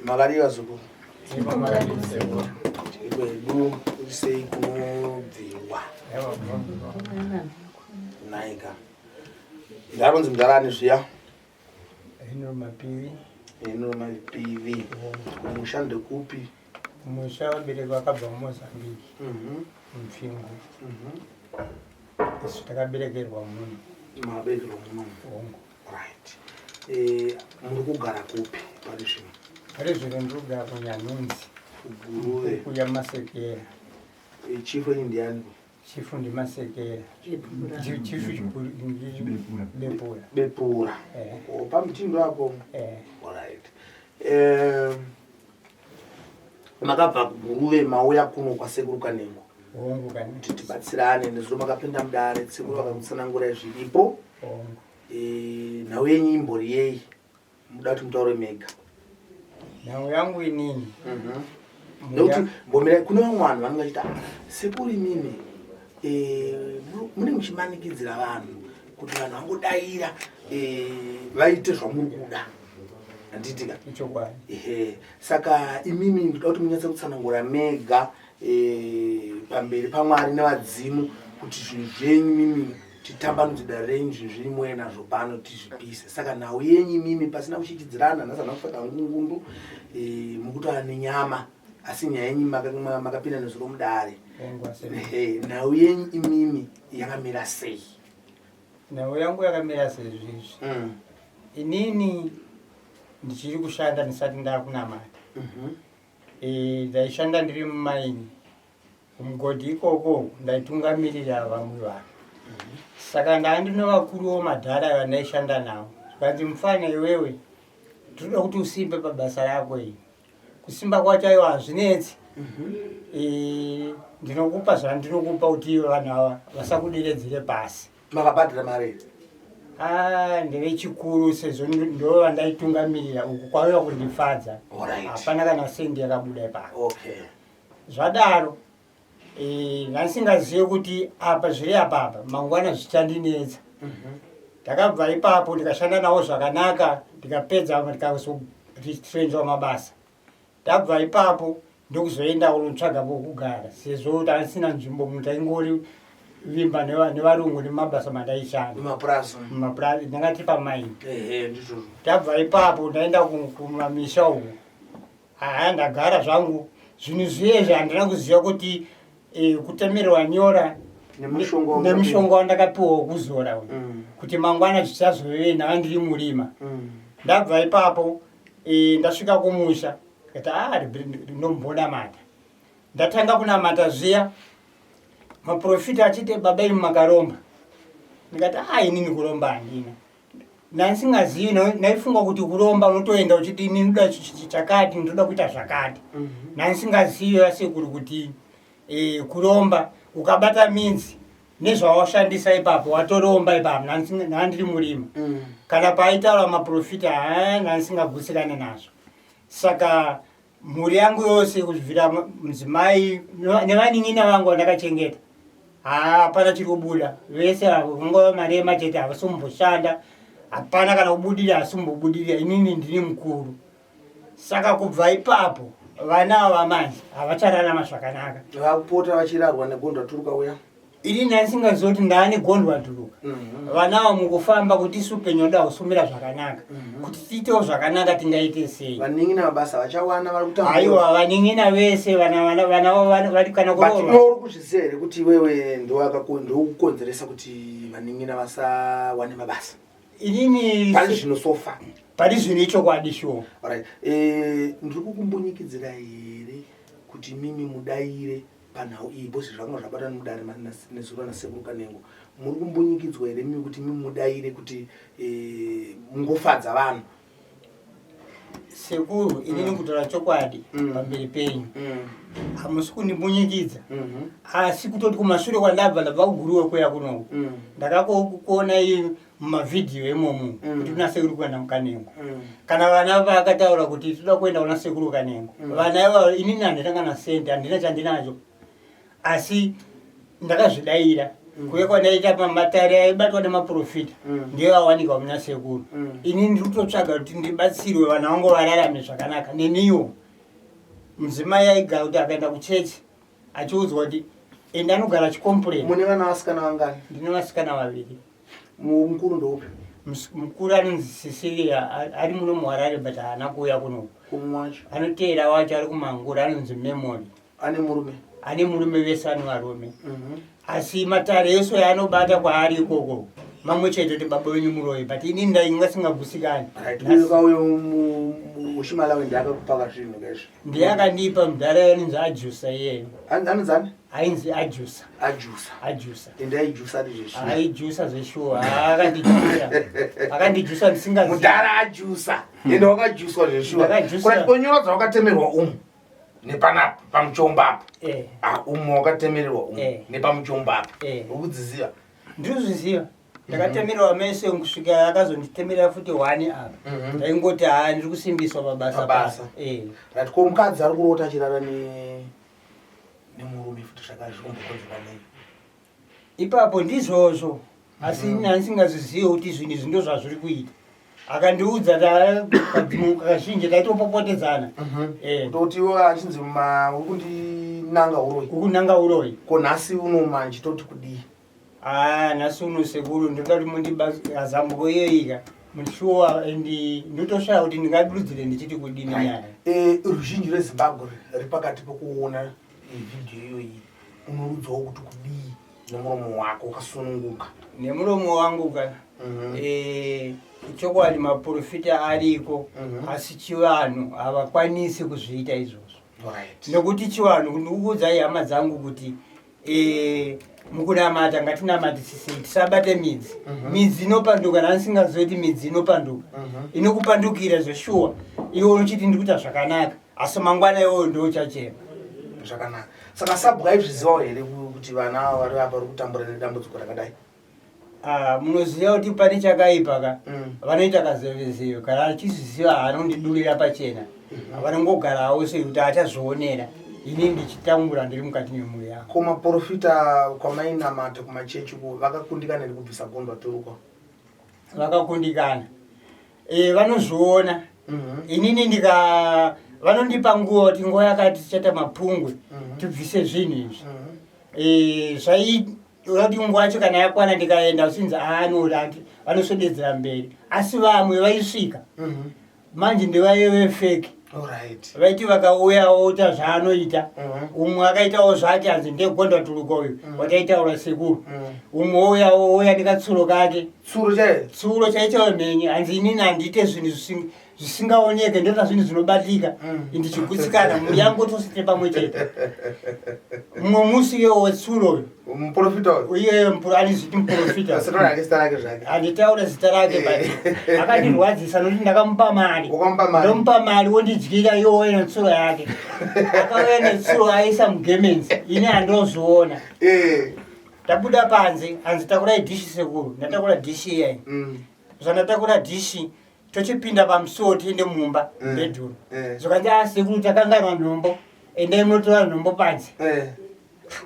Makadii vazukuru? Tiri kwedu sei kunobviwa? Naika. Ndaronzi mudhara zviya? Ino mapivi. Ino mapivi. Kumusha ndekupi? Kumusha vabereki vakabva muMozambique. Mupfingu. Isu takaberekerwa muno. Maberekerwa muno. Hongu. Right. Eh, muri kugara kupi pari zvino? Pari zvino ndiri kugara kuNyanhunzi. Kuguruve. Kuya Masekera. Eh, chief wenyu ndiani? Chief ndiMasekera. Chief chikuru Bepura. Bepura. Eh. Oh, pamutindo apo. Eh. All right. Eh, makabva kuGuruve mauya kuno kwaSekuru Kanengo. Hongu kani. Kuti tibatsirane nezuro makapinda mudare sekuru vakakutsanangurai zviripo. Hongu. Eh, nhau yenyu imbori yei? Muda kuti mutaure mega. Nhau yangu inini. Nekuti mbomira kune vamwe vanhu vanenge vachiti ah, sekuru imimi eh, mune muchimanikidzira vanhu kuti vanhu vangodaira eh, vaite zvamuri kuda handiti ka? Ichokwadi. Ehe, saka imimi ndoda kuti munyatse kutsanangura mega eh, pamberi paMwari nevadzimu kuti zvinhu zvenyu mimi titambanudze dare renyu zvinhu zvenyu muuye nazvo pano tizvipise. Saka nhau yenyu imimi pasina kuchichidzirana nhasi handina kupfeka ngungundu eh, mukutaura nenyama asi nyaya yenyu makapinda nezuro mudare. Ehe, nhau yenyu imimi yakamira sei? Nhau yangu yakamira sezvizvi. Inini ndichiri kushanda ndisati ndakunamata. Ndaishanda ndiri mumaini kumugodhi ikoko, ndaitungamirira vamwe vanhu. Saka ndaa ndine vakuruwo madhara vandaishanda navo, zvikanzi mufana iwewe tinoda kuti usimbe pabasa rako iri. Kusimba kwacho aiwa hazvinetsi. Ndinokupa zvandinokupa kuti iwe vanhu ava vasakuderedzere pasi. Makabhadhara mari? Ah, ndevechikuru sezvo ndo vandaitungamirira uku kwaiva kundifadza. Hapana kana sendi yakabuda ipapo. Zvadaro ndandisingazive kuti apa zviri apapa mangwana zvichandinetsa. Ndakabva ipapo ndikashanda navo zvakanaka, ndikapedza ndikazoretrenchwa mabasa. Ndabva ipapo ndokuzoenda kunotsvaga pokugara sezvo ndasina nzvimbo, munhu taingori vimba nevarungu nemabasa mandaishanda. Mumapurazi. Mumapurazi ndanga tiri pamaini. Ehe, ndizvozvo. Ndabva ipapo ndaenda kumamisha uku. Haa, ndagara zvangu zvinhu zviyezvi handina kuziva kuti kutemerwa nyora nemushonga nemushonga wandakapiwa wekuzora uyu kuti mangwana zvichazovei ndanga ndiri murima. Ndabva ipapo ndasvika kumusha ndikati a ndinombonamata. Ndatanga kunamata zviya maprofita achiti baba imi makaromba, ndikati a inini kuromba handina. Ndandisingazivi, ndaifunga kuti kuromba unotoenda uchiti ini ndoda chakati, ndoda kuita zvakati. Ndandisingazivi asekuru kuti kuromba ukabata minzi nezvawashandisa ipapo watoromba ipapo. Ndandiri murima. Kana paitaura maprofita haa ndandisingagutsikane nazvo. Saka mhuri yangu yose kubvira mudzimai nevanin'ina vangu vandakachengeta, hapana chiri kubuda. Vese avo vangova marema chete, havasi kumboshanda, hapana kana kubudirira, hasi kumbobudirira. Inini ndini mukuru. Saka kubva ipapo vana ava manje havachararama zvakanaka. Vakupota vachirarwa negondwa turuka uya. Ini ndandisingazivi kuti ndaane gondwa turuka. Vana ava mukufamba kuti isu upenyu hwedu hausumira zvakanaka, kuti tiitewo zvakanaka tingaite sei? Vanin'ina mabasa vachawana, vari kutambura. Aiwa, vanin'ina vese vana vana vana vana vari kana But kuroorwa. iwe uri kuzviziva here kuti iwewe ndokukonzeresa kuti vanin'ina vasawane mabasa? Inini pari zvino sofa pari zvino ichokwadi sure. Alright. Ndiri kukumbunyikidzira here kuti mimi mudaire panhau iyi because zvakanga zvabatwa nemudare nezuro nasekuru Kanengo? Muri kumbunyikidzwa here mimi kuti mimi mudaire kuti mungofadza vanhu? Sekuru, inini kutaura chokwadi pamberi penyu hamusi kundimbunyikidza, asi kutoti kumashure kwandabva, ndabva kuGuruwe kuya kunoku, ndakakuonai mumavhidhiyo imomo kuti kuna sekuru kuenda muKanengo. Kana vana vakataura kuti toda kuenda kuna sekuru Kanengo, vana ivavo inini handina kana sendi, handina chandinacho, asi ndakazvidaira. Kuye kwandaita pamatare aibatwa nemaprofita ndiyo awanikwa muna sekuru. Ini ndiri kutotsvaga kuti ndibatsirwe, vana vangu vararame zvakanaka. Neniwo mudzimai aigara kuti akaenda kuchechi achiudzwa kuti ende anogara achicomplain. Mune vana vasikana vangani? Ndine vasikana vaviri. Mukuru ndoupi? Mukuru anonzi Cecilia, ari muno muHarare, but haana kuuya kuno. Kumwe wacho? Anoteera wacho ari kuMangura, anonzi Memory. Ane murume? Ane murume, vese ane varume. Asi matare ese yaanobata kwaari ikoko mamwe chete, kuti baba venyu muroyi, but ini ndainga singagusikani. Right, uyo kauyo wechiMalawi ndiakakupa kazvinhu kaizvi? Ndiye akandipa, mudhara anonzi Ajusa iyeyo. Anonzani? Ainzi Ajusa. Ajusa? Ajusa. Ende aijusa ndizvezvi? Aijusa zveshuwa, akandijusa, akandijusa ndisingazivi. Mudhara ajusa, ende wakajuswa zveshuwa? Ndakajuswa. Kurati konyora dzawakatemerwa umu nepanapa pamuchomba apa? Eh. Ah, umu wakatemererwa umu nepamuchomba apa? Ukudziziva? Ndinozviziva, ndakatemererwa meso kusvika akazonditemerera futi one apa. Ndaingoti haa, ndiri kusimbiswa pabasa. Pabasa. Eh. Right, ko mukadzi ari kurota achirara nemurume futi, zvakare zvikumbokonzerwa nei? Ipapo ndizvozvo, asi ini handisingazvizive kuti zvinhu izvi ndo zvazviri kuita. Akandiudza kazhinji taitopopotedzana. Kutoti iwe achinzi ma uri kundinanga uroyi. Kukunanga uroyi. Ko nhasi uno manje toti kudii? Aa, nhasi uno sekuru, ndoda kuti mundiazambuko iyoika shuwa, and ndotoshaya kuti ndingadudzire ndichiti kudini nyaya. Ruzhinji rweZimbabwe riri pakati pekuona vhidhiyo iyoyi, unorudzawo kuti kudii nemuromo wako wakasununguka? Nemuromo wangu ka? Chokwadi maprofita ariko, asi chivanhu havakwanisi kuzviita izvozvo, nekuti chivanhu, ndikukuudzai hama dzangu kuti mukunamata ngatinamatisisei, tisabate midzi. Midzi inopanduka, nandisingazivi kuti midzi inopanduka, inokupandukira zveshuwa. Iwe unochiti ndiri kuita zvakanaka, asi mangwana iwoyo ndouchachema. Zvakanaka. Saka sabhuku aizvizivawo here kuti vana ava vari apa vari kutambura nedambudziko rakadai? Ah, munoziva kuti pane chakaipa ka. Vanoita kazevezeve, kana achizviziva haanondidurira pachena. Vanongogarawo sekuti achazvionera ini ndichitambura ndiri mukati memhuri yangu. Ko maprofita kwamainamata kumachechi uko vakakundikana here kubvisa gondwa turukwa? Vakakundikana. Vanozviona. Inini ndika vanondipa nguva kuti nguva yakati tichaita mapungwe, tibvise zvinhu izvi. Zvai kuti nguva yacho kana yakwana ndikaenda, uchinzi anoda, vanoswededzera mberi, asi vamwe vaisvika manje ndevaive fake. Vaiti vakauya oita zvaanoita. Umwe akaitawo zvake, hanzi ndegondwa turuka uyu wataitaura sekuru. Umwe ouyawo, ouya nekatsuro kake. Tsuro chaiyo? Tsuro chaichawo mhenye. Hanzi inini handiite zvinhu zvisingaoneke, ndoita zvinhu zvinobatika. Ndichigutsikana, mhuri yangu tose pamwe chete. Mumwe musi iyewo wetsuro uyu, Muprofita uyu? Iye anizviti muprofita. Asataura hake zita rake zvake. Handitaure zita rake, but akandirwadzisa nokuti ndakamupa mari. Wakamupa mari? Ndomupa mari, wondidyira, iwo ouya netsuro yake. Akauya netsuro, aisa mugemenzi, ini handozviona. Tabuda panze, hanzi takurai dhishi sekuru. Ndatakura dhishi iyai. Zvandatakura dhishi, tochipinda pamusuwo tiende mumba, bedroom, zvakanzi, a sekuru, takanganwa nhombo, endai munotora nhombo panze.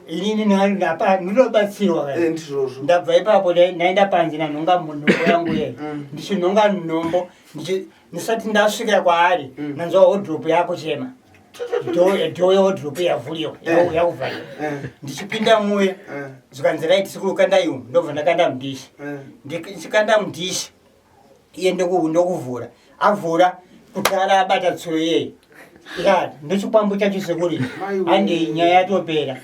Inini ndapa ndinobatsirwa. Ndizvozvo. Ndabva ipapo, ndaenda panze, ndanhonga nhombo yangu ye. Ndichinhonga nhombo, ndisati ndasvika kwaari, nanzwa wardrobe yako chema, door yewardrobe yavhuriwa, yakuvhariwa. Ndichipinda muye, zvikanzi, right sekuru, kandai umu. Ndobva ndakanda mudhishi. Ndichikanda mudhishi, iye ndokuvhura, avhura kutara, abata tsuro iyeye, ya ndochikwambo chacho sekuru. Maiwe. Handei, nyaya yatopera.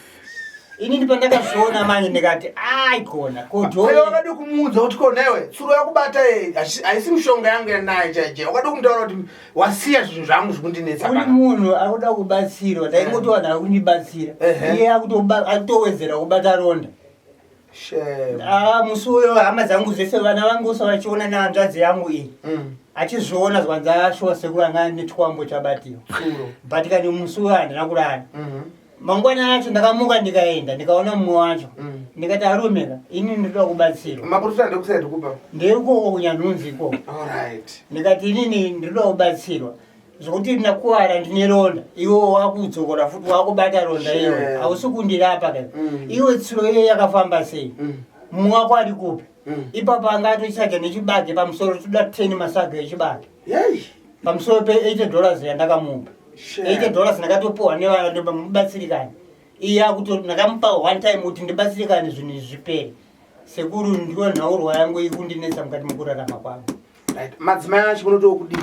Inini pandakazviona manje ndikati aikona Aiwa, kodho. wakadi kumuudza kuti ko newe tsuro yakubata iyi haisi mishonga yangu yanayo chaichai. Wakadi kumutaura kuti wasiya zvinhu zvangu zvikundinetsa Uri pana. munhu akuda kubatsirwa, ndaingoti vanhu ari kundibatsira, iye akutowedzera kubata ronda. Shame. Ah, musi uyo hama dzangu dzese, vana vangu vose vachiona, nehanzvadzi yangu iyi achizviona, zvanzi ashuwa sekuru anga nechikwambo chabatiwa. Tsuro. But kani musi uyo handina kurara. Mangwana acho ndakamuka, ndikaenda, ndikaona mumwe wacho. Ndikati, arumeka, ini ndinoda kubatsirwa. Maprofita ndekusaidi kupa? Ndeikoko kunyanhunzi ikoko. Ndikati, inini ndinoda kubatsirwa. Zvokuti ndakuvara ndine ronda iwe wakudzokora futi wakubata ronda iyo hausi kundirapa ka mm. Iwe tsuro iyo yakafamba sei? Mumwe wako ari kupi? Ipapo anga atochisaga nechibage pamusoro, toda 10 masaga echibage pamusoro pe80 dollars yandakamupa. 80 dollars ndakatopuwa nevana ndomubatsirikani iye akuto ndakamupa one time kuti ndibatsirikane zvinhu izvi zvipere. Sekuru, ndiyo nhaurwa yangu ikundinetsa mukati mekurarama kwangu. Right. Madzimai acho munotiwo kudii?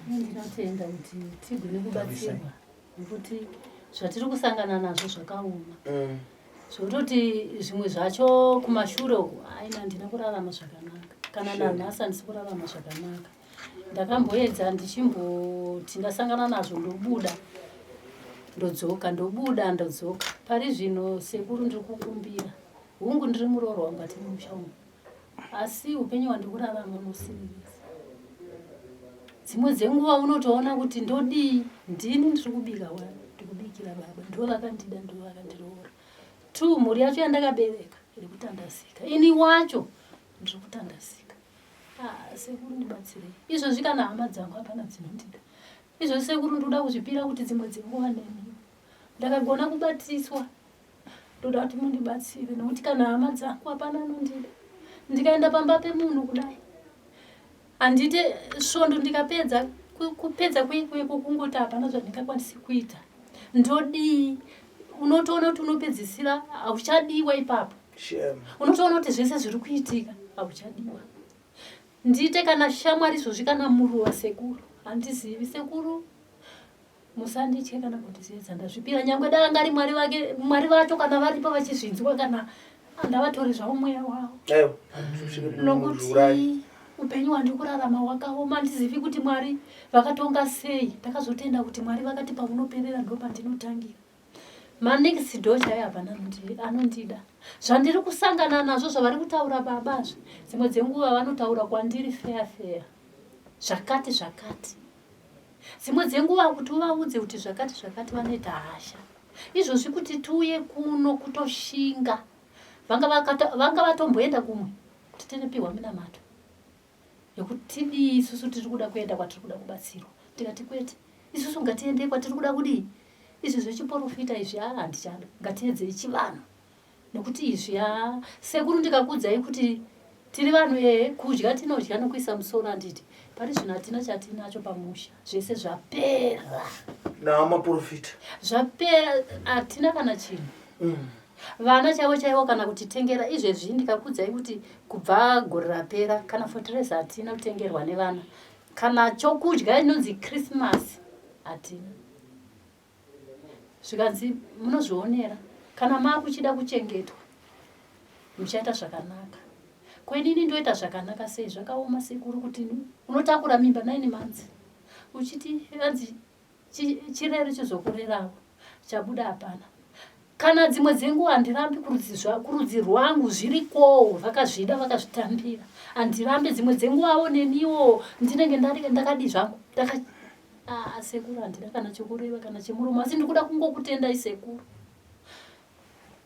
Ndinotenda kuti tigone kubatsirwa nekuti zvatiri kusangana nazvo zvakaoma. Zvototi zvimwe zvacho kumashure uku aina handina kurarama zvakanaka, kana nanhasi handisi kurarama zvakanaka. Ndakamboedza ndichimboti ndasangana nazvo ndobuda ndodzoka, ndobuda ndodzoka. Pari zvino sekuru ndiri kukumbira, hungu ndiri muroorwa mukati memusha umu, asi upenyu hwandiri kurarama unosiririsa. Dzimwe dzenguva unotoona kuti ndodii, ndini ndiri kubika, ndikubikira baba, ndo vakandida, ndo vakandiroora. Two, mhuri yacho yandakabereka iri kutandasika, ini wacho ndiri kutandasika. Ah, sekuru ndibatsirei. Izvozvi kana hama dzangu hapana dzinondida. Izvozvi sekuru ndoda kuzvipira kuti dzimwe dzenguva neni ndakagona kubatiswa, ndoda kuti mundibatsire nekuti kana hama dzangu hapana anondida. Ndikaenda pamba pemunhu kudai handite svondo ndikapedza kupedza kweikweko kungoti hapana zvandingakwanisi kuita, ndodii? Unotoona kuti unopedzisira hauchadiwa ipapo. Unotoona kuti zvese zviri kuitika hauchadiwa. Ndiite kana shamwari izvozvi kana muruwa sekuru handizivi. Sekuru musanditye kana kundizedza, ndazvipira. Nyangwe dai anga ari Mwari vake, Mwari vacho kana varipo vachizvinzwa, kana ndavatore zvavo mweya wavo, nokuti upenyu hwandiri kurarama hwakaoma. Handizivi kuti Mwari vakatonga sei. Ndakazotenda kuti Mwari vakati paunoperera ndo pandinotangira. Manext door chaiyo hapana anondida. Zvandiri kusangana nazvo zvavari kutaura babazve, dzimwe dzenguva vanotaura kwandiri feya feya zvakati zvakati, dzimwe dzenguva kuti uvaudze kuti zvakati zvakati vanoita hasha. Izvozvi kuti tiuye kuno kutoshinga, vanga vatomboenda kumwe kuti tinopiwa minamato yekuti tidii, isusu tiri kuda kuenda kwatiri kuda kubatsirwa. Tikati kwete, isusu ngatiendei kwatiri kuda kudii. Izvi zvechiporofita izvi aa handichada, ngatiedzei chivanhu nekuti izvi aa sekuru ndikakuudzai kuti tiri vanhu ehe kudya tinodya nokuisa musoro handiti. Pari zvino hatina chatinacho pamusha, zvese zvapera. Nawo maporofita zvapera, hatina kana chinhu. Vana chaivo chaivo kana kutitengera izvezvi ndikakuudzai kuti kubva gore rapera kana fotereza hatina kutengerwa nevana, kana chokudya inonzi Christmas hatina. Zvikanzi munozvionera kana maakuchida kuchengetwa muchaita zvakanaka. Kwenini ndoita zvakanaka sei? Zvakaoma sekuru kuti unotakura mimba 9 months uchiti anzi chirere chizokurerawo chabuda hapana. Kana dzimwe dzenguva handirambi kurudzi rwangu zvirikowo, vakazvida vakazvitambira, handirambi. Dzimwe dzenguvawo neniwo ndinenge ndakadi zvangu. Sekuru handina kana chokureva kana chemuromo, asi ndikuda kungokutendai sekuru.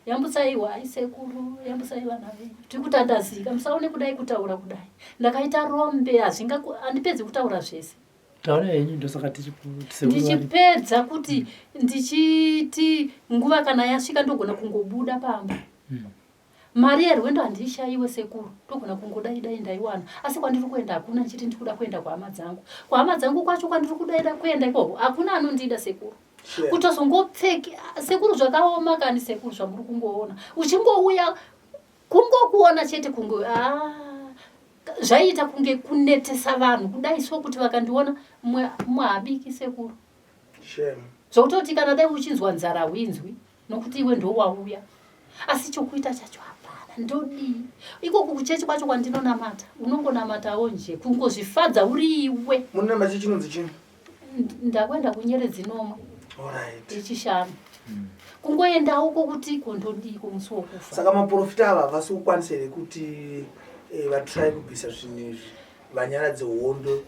Yambutsai hwai sekuru, yambutsai vana venyu, tiri kutandazika. Musaone kudai kutaura kudai ndakaita rombe, hazvinga handipedzi kutaura zvese. Taura henyu, ndosaka ndichipedza kuti ndichiti nguva kana yasvika ndogona kungobuda pamba. Mari yerwendo handiishaiwe sekuru, ndogona kungodai dai ndaiwana, asi kwandiri kuenda hakuna. Ndichiti ndikuda kuenda kuhama dzangu, kuhama dzangu kwacho kwandiri kudaida kuenda ikoko hakuna anondida sekuru. Kutozongopfeke sekuru zvakaoma kani sekuru, zvamuri kungoona uchingouya kungokuona chete kunge ah, zvaiita kunge kunetesa vanhu kudai so kuti vakandiona mwahabiki sekuru. Zvokutoti kana dai uchinzwa nzara huinzwi nokuti iwe ndowauya, asi chokuita chacho hapana. Ndodii ikoko kuchechi kwacho kwandinonamata? Unongonamatawo nje kungozvifadza uri iwe. Munonamata chinonzi chini? Ndakuenda kunyeredzi nomwe yechishanu, kungoendawo kwokuti ko ndodii musi wokufa. Saka maprofita ava havasi kukwanisa here kuti vatry kubvisa zvinhu izvi, vanyaradze hondo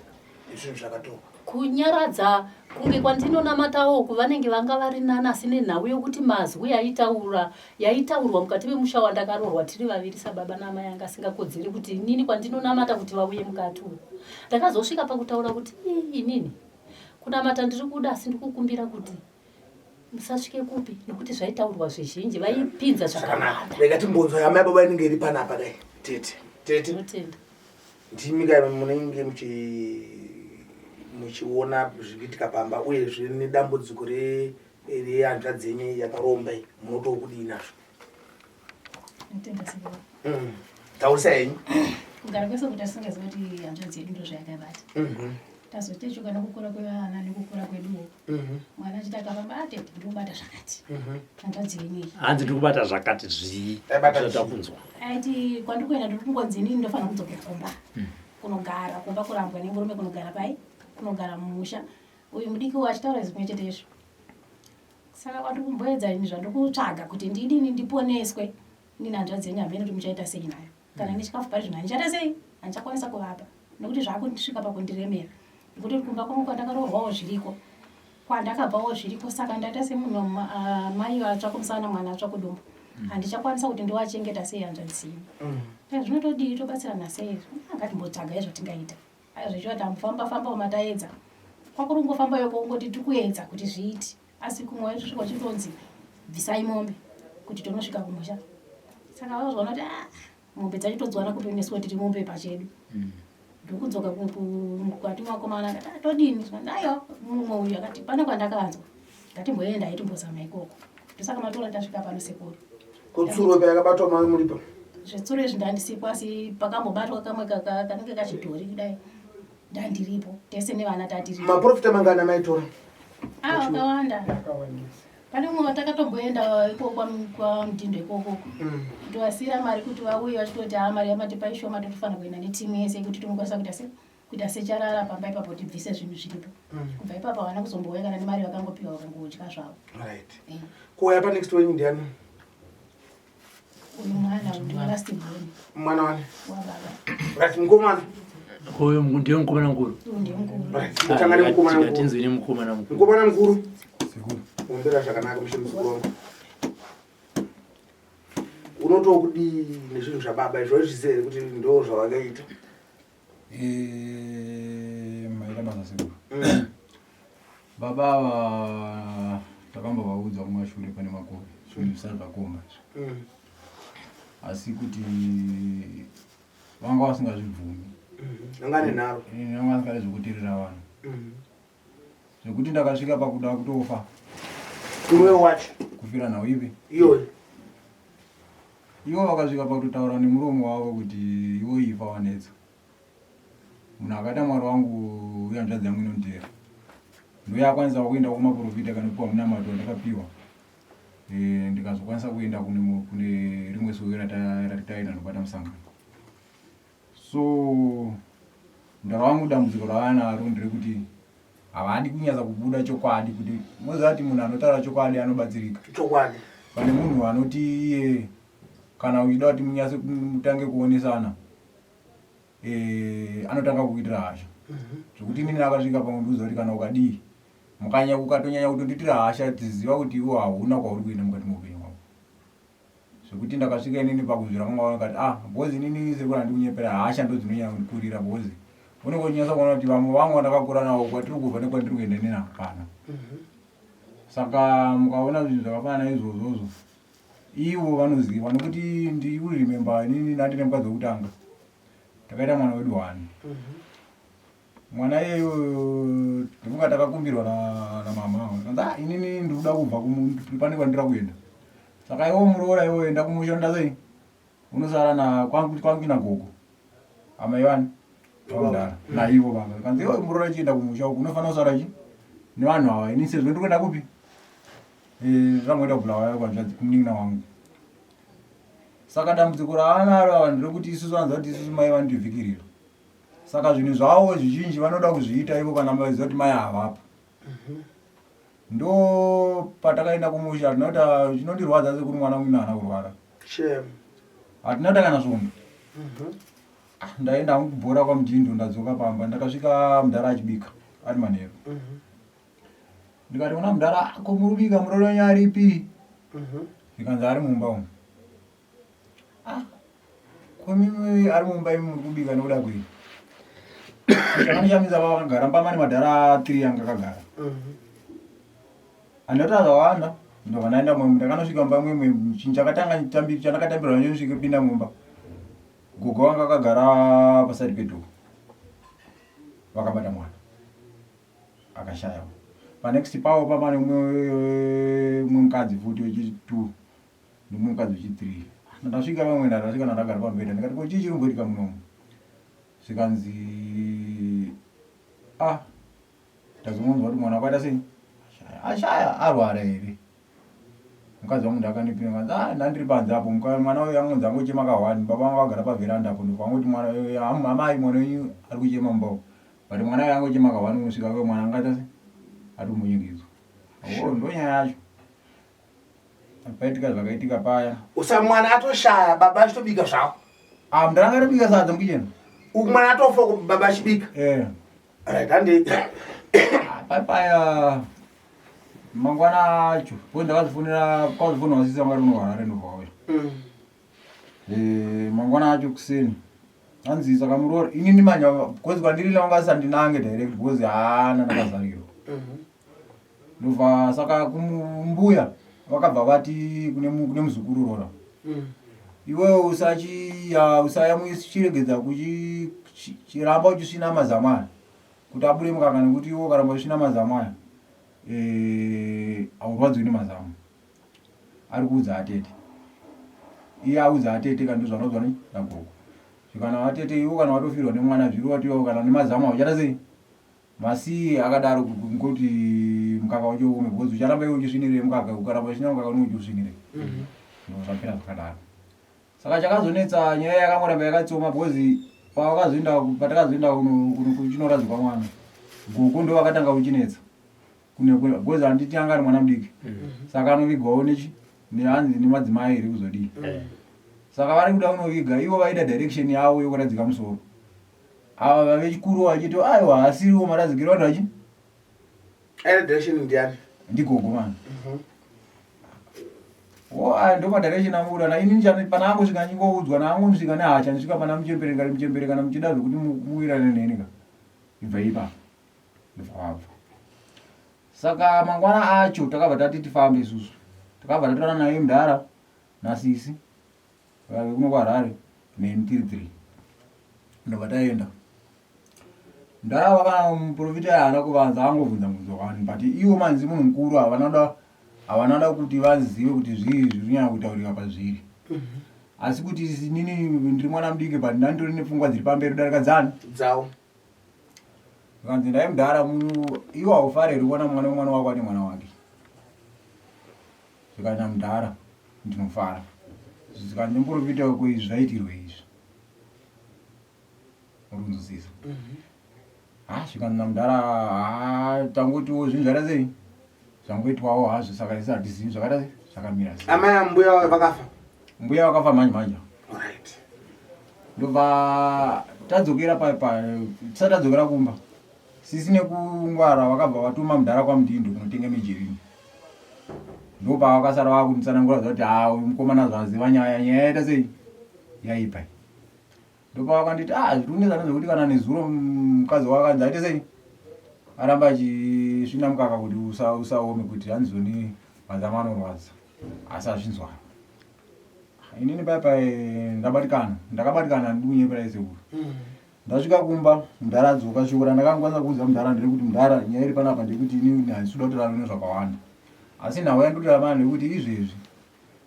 yezvinhu zvakatorwa? Kunyaradza kunge kwandinonamatawo uku vanenge vanga vari nani, asi nenhau yokuti mazwi yaitaura yaitaurwa mukati memusha wandakaroorwa tiri vaviri sababa naamai anga asingakodzeri kuti inini kwandinonamata kuti vauye mukati umu. Ndakazosvika pakutaura kuti inini Kunamata ndiri kuda asi ndikukumbira kuti musasvike kupi nekuti zvaitaurwa zvizhinji vaipinza zvakanaka. Rega timbonzwa yamai baba inenge iri panapa dai. Tete. Tete. Tinotenda. Ndimi kai munenge muchi muchiona zviri kuitika pamba uyezve nedambudziko re rehanzvadzi yenyu yakaromba iyi munotokudii nazvo? Ndinotenda sekuru. Taurisa henyu. Kugara kwese kuti tisingazivi kuti hanzvadzi yedu ndozvayakabata. Tazotechuka nekukura kwevana nekukura kweduwo. Mwana achiti akafamba ah tete ndiri kubata zvakati. Hanzvadzi yenyu iyi. Hanzi ndiri kubata zvakati zvii? Aibata Ndinoda zvii? kunzwa. Aiti kwandiri kuenda ndiri kungonzi inini ndofanira kudzokera kumba. Kunogara kumba kurambwa nemurume kunogara pai? Kunogara mumusha. Uyu mudiki uyu achitaura zvimwe chete izvo. Saka kwandiri kumboedza ini zvandiri kutsvaga kuti ndidini ndiponeswe. Inini hanzvadzi yenyu hameno kuti muchaita sei nayo. Kana nechikafu pari zvino handichaita sei? Handichakwanisa kuvapa. Nekuti zvakundisvika pakundiremera. Nekuti kumba kwangu kwandakaroorwawo zviriko. Kwandakabvawo zviriko saka ndaita semunhu mai vatsva kumusana mwana atsva kudumbu. Handichakwanisa kuti ndovachengeta sei hanzvadzi yenyu. Saka zvinotodii tobatsirana sei? Ngatimbotsvagai zvatingaita. Aiwa zvechiwa tambofamba fambawo mataedza. Kwakuri kungofamba yoko kungoti tiri kuedza kuti zviite. Asi kumwe waitosvika uchitonzi bvisai mombe kuti tonosvika kumusha. Saka vazoona kuti ah, mombe dzacho todziwana kupi nesuwo tiri mombe pachedu. Ndokudzoka mukati mwakomana akati ah, todini? Zvikanzi aiwa mumwe uyu akati pane kwandakanzwa. Ngatimboenda aitimbozama ikoko. Ndosaka matora tasvika pano sekuru. Ko tsuro payakabatwa mave muripo? Zvetsuro izvi ndandisipo asi pakambobatwa kamwe kanenge kachidhori kudai ndandiripo tese nevana tatiripo. Maprofita mangani amaitora? Ah, vakawanda. Akawandisa. Pane umwe watakatomboenda ikoko kwaMudhindo ikoko. Kutovasiyira mari kuti vauye vachitoti haa mari yamatipa ishoma totofanira kuenda netimu yese kuti tinokwanisa kuita se kuita secharara pamba ipapo tibvise zvinhu zviripo. Kubva ipapo havana kuzombouya kana nemari vakangopiwa vakangodya zvavo. Right. Kuuya pa next wenyu ndiani? Uyu mwana uyu ndiwe last born Mwana wani? wababa. Right, mukomana. Uyu ndiye mukomana mukuru. Uyu ndiye mukuru. Right. Tanga nemukomana mukuru. Tinzwi nemukomana mukuru. Mukomana mukuru. Sekuru. Ombera zvakanaka mushe muzukuru wangu. Unotokudii nezvinhu zvababa izvo wazviziva here kuti ndo zvavakaita? Maita basa sekuru. Baba ava takambovaudza kumashure pane makore zvinhu zvisati zvakomba izvi. Asi kuti vanga vasingazvibvumi. Anga ane nharo. Vanga vasingadi zvekuteerera vanhu. Zvekuti ndakasvika pakuda kutofa. Iwe wacho. Kufira nhau ipi? Iyoyo. Ivo vakasvika pakutotaura nemuromo wavo kuti iwo ifa wanetsa. Munhu akaita mwari wangu uye hanzvadzi yangu inonditeera. Ndoyakwanisa kuenda kumaprofita kanopiwa munamato wandakapiwa. Ndikazokwanisa kuenda kune rimwe sowe ratitaenda nobata musangano. So mudhara wangu dambudziko ravanaro nderekuti havadi kunyatsa kubuda chokwadi kuti moziva kuti munhu anotaura chokwadi anobatsirika. Chokwadi. Pane munhu anoti iye kana uchida kuti munyatse mutange kuonesana anotanga kukuitira hasha. Zvekuti inini akasvika pamwe ndiuza kuti kana ukadii mukanya ukatonyanya kutondiitira hasha tiziva kuti iwe hauna kwauri kuenda mukati meupenyu hwako. Zvekuti ndakasvika inini pakuzvira mwana wangu akati ah because inini sekuru handikunyepera hasha ndo dzinonyanya kundikurira because unenge uchinyatsa kuona kuti vamwe vangu vandakakura navo kwatiri kubva nekwandiri kuenda inini hapana. Saka mukaona zvinhu zvakafanana izvozvozvo ivo vanoziva nekuti ndiri kuremember inini ndandine mukadzi wekutanga takaita mwana wedu one. Mwana iyeyo ndofunga takakumbirwa namama kanzi ah inini ndikuda kubva pane kwandira kuenda. Saka iwo muroora iwo enda kumusha unoita sei? Unosara na kwangu kwangu nagogo. Amai vani? Vamudhara. Naivo baba. Kanzi iwe muroora chienda kumusha uku unofanira kusara chi nevanhu ava. Ini sezvo ndiri kuenda kupi? Zvangoenda kuBulawayo kwanzvadzi kumunin'ina wangu. Saka dambudziko raanaro ava nderekuti isusu vanonzwa kuti isusu mai vanotivhikirira. Saka zvinhu zvavo zvizhinji vanoda kuzviita ivo kana vaziva kuti mai havapo. Ndo patakaenda kumusha hatina kuita chinondirwadza sekuru mwana wangu haana kurwara. Shame. Hatina kuita kana svondo. Ndaenda hangu kubhora kwaMudhindo ndadzoka pamba ndakasvika mudhara achibika ari manheru. Ndikati kuna mudhara ko muri kubika muroora wenyu aripi? Zvikanzi ari mumba umu. Ah, ko mimi ari mumba imi muri kubika nekuda kwei? Chakandishamisa vakagara mumba mane madhara 3 anga akagara. Handinotaura zvakawanda ndobva ndaenda mumwe ndakanosvika mumba mwemwe chinhu chakatanga chandakatambirwa nacho nosvika pinda mumba gogo vanga vakagara paside pedhoo vakabata mwana akashaya panext pavo pamane umwe mukadzi futi wechitwo nemumwe mukadzi wechithree ndasvika pamwe ndasvika ndandagara pamubhedha ndikati ko chii chiri kumboitika munomu zvikanzi ah Ndazongonzwa kuti mwana wakaita sei? Ashaya. Ashaya arwara here? Mukadzi wangu ndakandipinda kanzi ah ndandiri panze apo mwana uyu angonzi angochema kahwani baba vangu vagara paveranda apo ndobva angoti mwana uyu amai mwana wenyu ari kuchema mumba umu but mwana uyu angochema kahwani unosvika kwe mwana angaita sei ari kumbonyengedzwa oh ndonyaya yacho paitika zvakaitika paya usa mwana atoshaya baba achitobika zvavo ah mndaranga aribika sadza mukicheni uku mwana atofa baba achibika eh right handi ah, paya mangwana acho bo ndakazofonera kwazofonera wasisi vanga ri kuno harare ndobva wauya mm. eh, mangwana acho kuseni hanzi saka muroora inini manje because kwandiri vanga vasandinange direct because haana ndakazariro mhm. ndobva saka kumbuya vakabva vati kune muzukuru rora mm. iwewe usayamuchiregedza kuchiramba uchisvina mazamu aya kuti abude mukaka nekuti iwe ukaramba uchisvina mazamu aya eh, haurwadziwi nemazamu ari kuudza atete iye audza atete ka ndozvanoudzwa ni nagogo zvikana vatete iwe kana watofirwa nemwana zviri watiwa kana nemazamu auchata sei Masiye akadaro kungoti mukaka wacho uome because ucharamba iwe uchisvinirei mukaka ukaramba uchisvina mukaka unenge uchiusvinirei mhm. ndo zvapera zvakadaro saka chakazonetsa nyaya yakangoramba yakatsoma because pawakazoenda patakazoenda kuchinoradzikwa mwana gogo ndo vakatanga kuchinetsa because handiti anga ari mwana mudiki mhm. saka anovigwawo nechi nehanzi nemadzimai here kuzodii mhm. saka vari kuda kunoviga ivo vaida direction yavo yokuradzika musoro ava vechikuru vachiti aiwa haasiriwo maradzikiro vanhu vachi direction ndiani ndigogo mani mhm. wo aya ndo madirection amubuda na ini pana angosvika ndingoudzwa naangosvika nehacha ndisvika pana muchembere ngari muchembere kana muchida zvekuti muwirane neni ka ibva ipapo ndobva wabva saka mangwana acho takabva tati tifambe isusu takabva tatorana naye mudhara nasisi Vave kuno kuHarare neni tiri three ndobva taenda ndava kana muprofita haana kuvanza angobvunza mubvunzo wani but iwo manzi munhu mukuru havana havana da kuti vazive kuti zvii zviri kunyanya kutaurika pazviri mhm. asi kuti inini ndiri mwana mudiki but ndanditori nepfungwa dziri pamberi kudarika dzani dzavo Zvikanzi ndai mudhara iwe haufare here kuona mwana wemwana wako ane mwana wake. Zvikanzi namudhara ndinofara. Zvikanzi nemuprofita wako izvi zvaitirwe izvi. Urunzwisisa. Mhm. Ha zvikanzi namudhara ha tangotiwo zvinhu zvakaita sei? Zvangoitwawo hazvo saka isu hatizivi zvakaita sei? Zvakamira sei. Amai ambuya vakafa. Mbuya vakafa manje manje. Right. Ndobva tadzokera pa pa tisati tadzokera kumba. Sisi nekungwara vakabva vatuma mudhara kwaMudhindo kunotenga mejerini. Ndopavakasara vakunditsanangura zvati haa uyu mukomana zvaziva nyaya nyaya yaita sei yaipa. Ndopavakanditi ah zviri kunetsa ndezvekuti kana nezuro mukadzi wako akanzi aite sei aramba achisvina mukaka kuti usaome kuti hanzi zoni mazama anorwadza asi azvinzwaro. Inini paya paya ndabatikana ndakabatikana handidi kunyeperai sekuru mm. Ndasvika kumba mudhara adzoka shoko randakangokwanisa kuudza mudhara nderekuti mudhara nyaya iri panapa ndeyekuti ini handisi kuda kutora nezvakawanda asi nhau yandikutora pana ndeyekuti izvezvi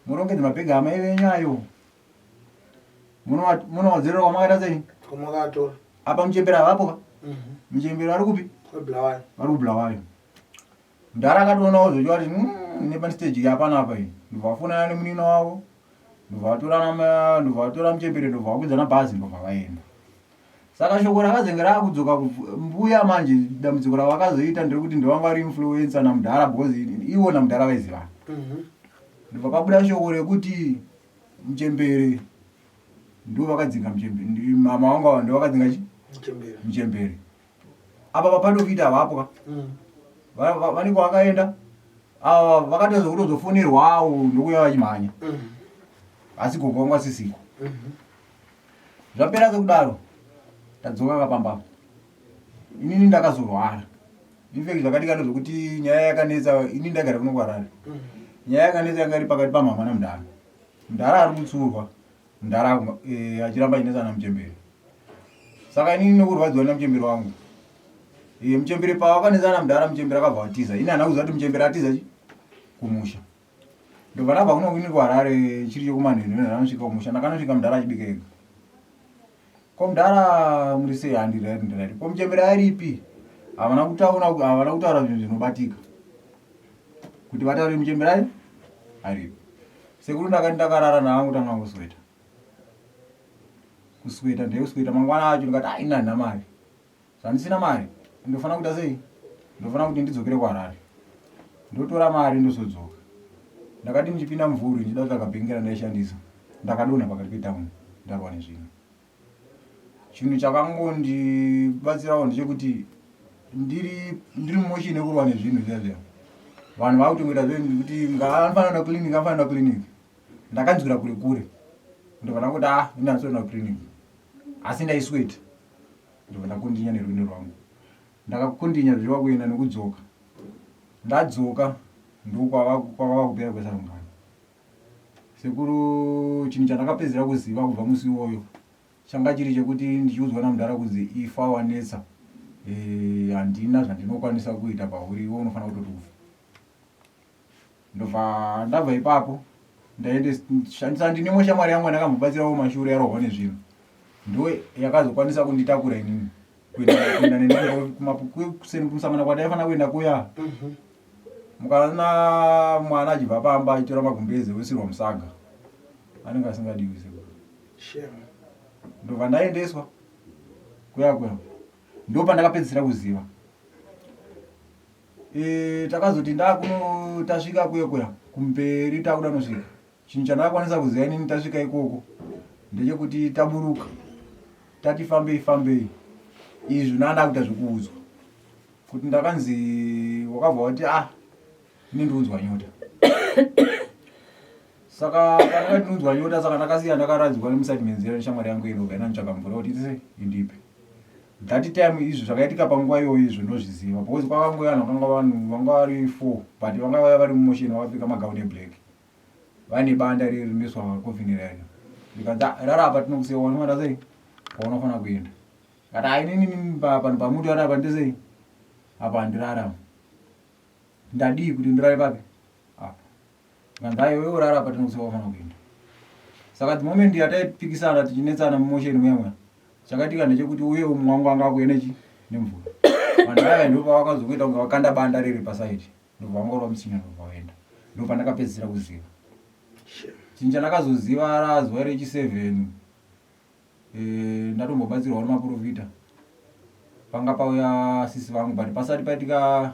murongedze mabhegi amai venyu ayo munowadzorera kwamakaita sei kwamakatora apa muchembere havapo ka mhm. muchembere vari kupi vari kubulawayo Mdhara akatoonawo zvechokwadi kuti mm, nepastage yapana apa iyi ndobva vafonana nemunina wavo ndobva vatorana ndobva vatora muchembere ndobva vakwidzana bhazi ndobva vaenda saka shoko rakazenge raakudzoka mbuya manje dambudziko ravakazoita nderekuti ndovanga vari influencer namudhara because ivo namudhara vaizivana mhm. ndobva pabuda shoko rekuti muchembere ndo vakadzinga muchembere mama vangu ava ndo vakadzinga chi muchembere apa vapadofita havapo ka mm. vanenge vakaenda ava vakatozo kutozofonerwawo ndokuya vachimhanya mm. asi gogo vangu asisiko mm-hmm. zvapera sekudaro tadzoka kapamba. Inini ndakazorwara. Infact zvakatika ndezvekuti nyaya yakanetsa ini ndagara kuno kuHarare. Nyaya yakanetsa yanga iri pakati pamama namudhara. Mudhara ari kutsurwa, mudhara eh, achiramba achinetsa namuchembere. Saka inini nokurwadziwa namuchembere wangu. Eh, muchembere pawakanetsa namudhara muchembere akabva atiza. Ini handina kuziva kuti muchembere atiza chi kumusha. Ndobva ndabva kuno ini kuHarare chiri chekumanheru ndanosvika kumusha. Ndakanosvika mudhara achibika ega. Ko mudhara muri sei handi right ndiri Ko muchembere aripi? Havana kutaura havana kutaura zvinhu zvinobatika. Kuti vataure muchembere ari aripi. Sekuru ndakati ndakarara naangu tanga kusweta. Kusweta ndekusweta mangwana acho ndikati ah ini handina mari. Zvandisina mari ndofanira kuita sei? Ndofanira kuti ndidzokere kuHarare. Ndotora mari ndozodzoka. Ndakati ndichipinda mumvuri ndichida kutsvaga bhengi randaishandisa. Ndakadonha pakati petown ndarwa nezvinhu. Chinhu chakangondibatsirawo ndechekuti ndiri ndiri mumotion yekurwa nezvinhu zviya zviya. Vanhu vakutongoita zve kuti ngaanofanira kuenda kuclinic anofanira kuenda kuclinic. Ndakanzwira kure kure. Ndobva ndangoti ah ini handisi kuenda kuclinic. Asi ndaisweta. Ndobva ndakondinya nerwendo rwangu. Ndakakondinya zvichiva kuenda nekudzoka. Ndadzoka ndokwava kwakava kupera kwesarungano. Sekuru chinhu chandakapedzera kuziva kubva musi iwoyo changa chiri chekuti ndichiudzwa namudhara kunzi ifa wanetsa eh, handina zvandinokwanisa kuita pauri iwe unofanira kutoti ufe. Ndobva ndabva ipapo ndaendeshandisa ndine imwe shamwari yangu yandakambobatsirawo mashure yarohwa nezvinhu ndo yakazokwanisa kunditakura inini kuenda neni kuseni kumusangano kwataifanira kuenda kuya mhm. mukaona mwana achibva pamba achitora magumbeze osirwa musaga anenge asingadiwi sekuru ndobva ndaendeswa kuya kuya ndopandakapedzisira kuziva E, takazoti ndakuno tasvika kuya kuya kumberi takuda nosvika chinhu chandakakwanisa kuziva inini tasvika ikoko ndechekuti taburuka tati fambei fambei izvi ndanga ndakuita zvekuudzwa kuti ndakanzi wakabva wati ah ini ndiunzwa nyota saka pandakati ndiunzwa nyota saka ndakasiya ndakaradzikwa nemuside menzira neshamwari yangu inobva inanitsvaga mvura kuti itise indipe That time izvo zvakaitika panguva iyoyo izvo ndozviziva because kwakangouya vanhu vakanga vanhu vanga vari four but vanga vaya vari mumotion vakapfeka magauni eblack vane banda riri rinoiswa coffin rari ndikanzi ah, rara apa tinokusiya wanofanira sei kwaunofanira kuenda kati ainini panhu pamuti ari apa ndisei apa handirarama ndadii kuti ndirare papi apa Kanzi aiwa iwe urara apa tinokusiya wafanira kuenda. Saka the moment yataipikisana tichinetsana mumotion muya muya chakaitika ndechekuti uye umwe wangu anga akuuya nechi nemvura. Vanhu vaya ndipo pavakazokuita kunge vakanda banda riri pasaidi ndobva vangorova mutsinya ndobva vaenda. Ndopandakapedzisira kuziva. Chinhu chandakazoziva razuva rechi 7 Eh, ndatombobatsirwawo nemaprofita panga pauya sisi vangu but pasati paitika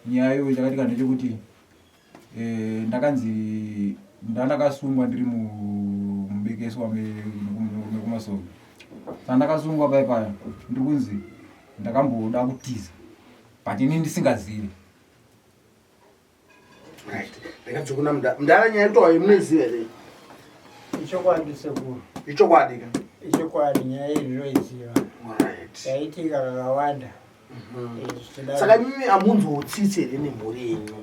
nyaya iyoyo chakaitika ndechekuti eh, ndakanzi ndandakasungwa ndiri mubekeswa mekumasowe saka ndakasungwa pai paya ndiri kunzi ndakamboda kutiza but ini ndisingazivi Right. Ndakadzi kuna mdara. Mdara nyaya yekuti munoiziva here? Ichokwadi sekuru. Ichokwadi ka? Ichokwadi nyaya iyi ndinoiziva. Right. Yaitika kakawanda. Mm. Saka imimi amunzwo tsitsi here nemhuri yenyu?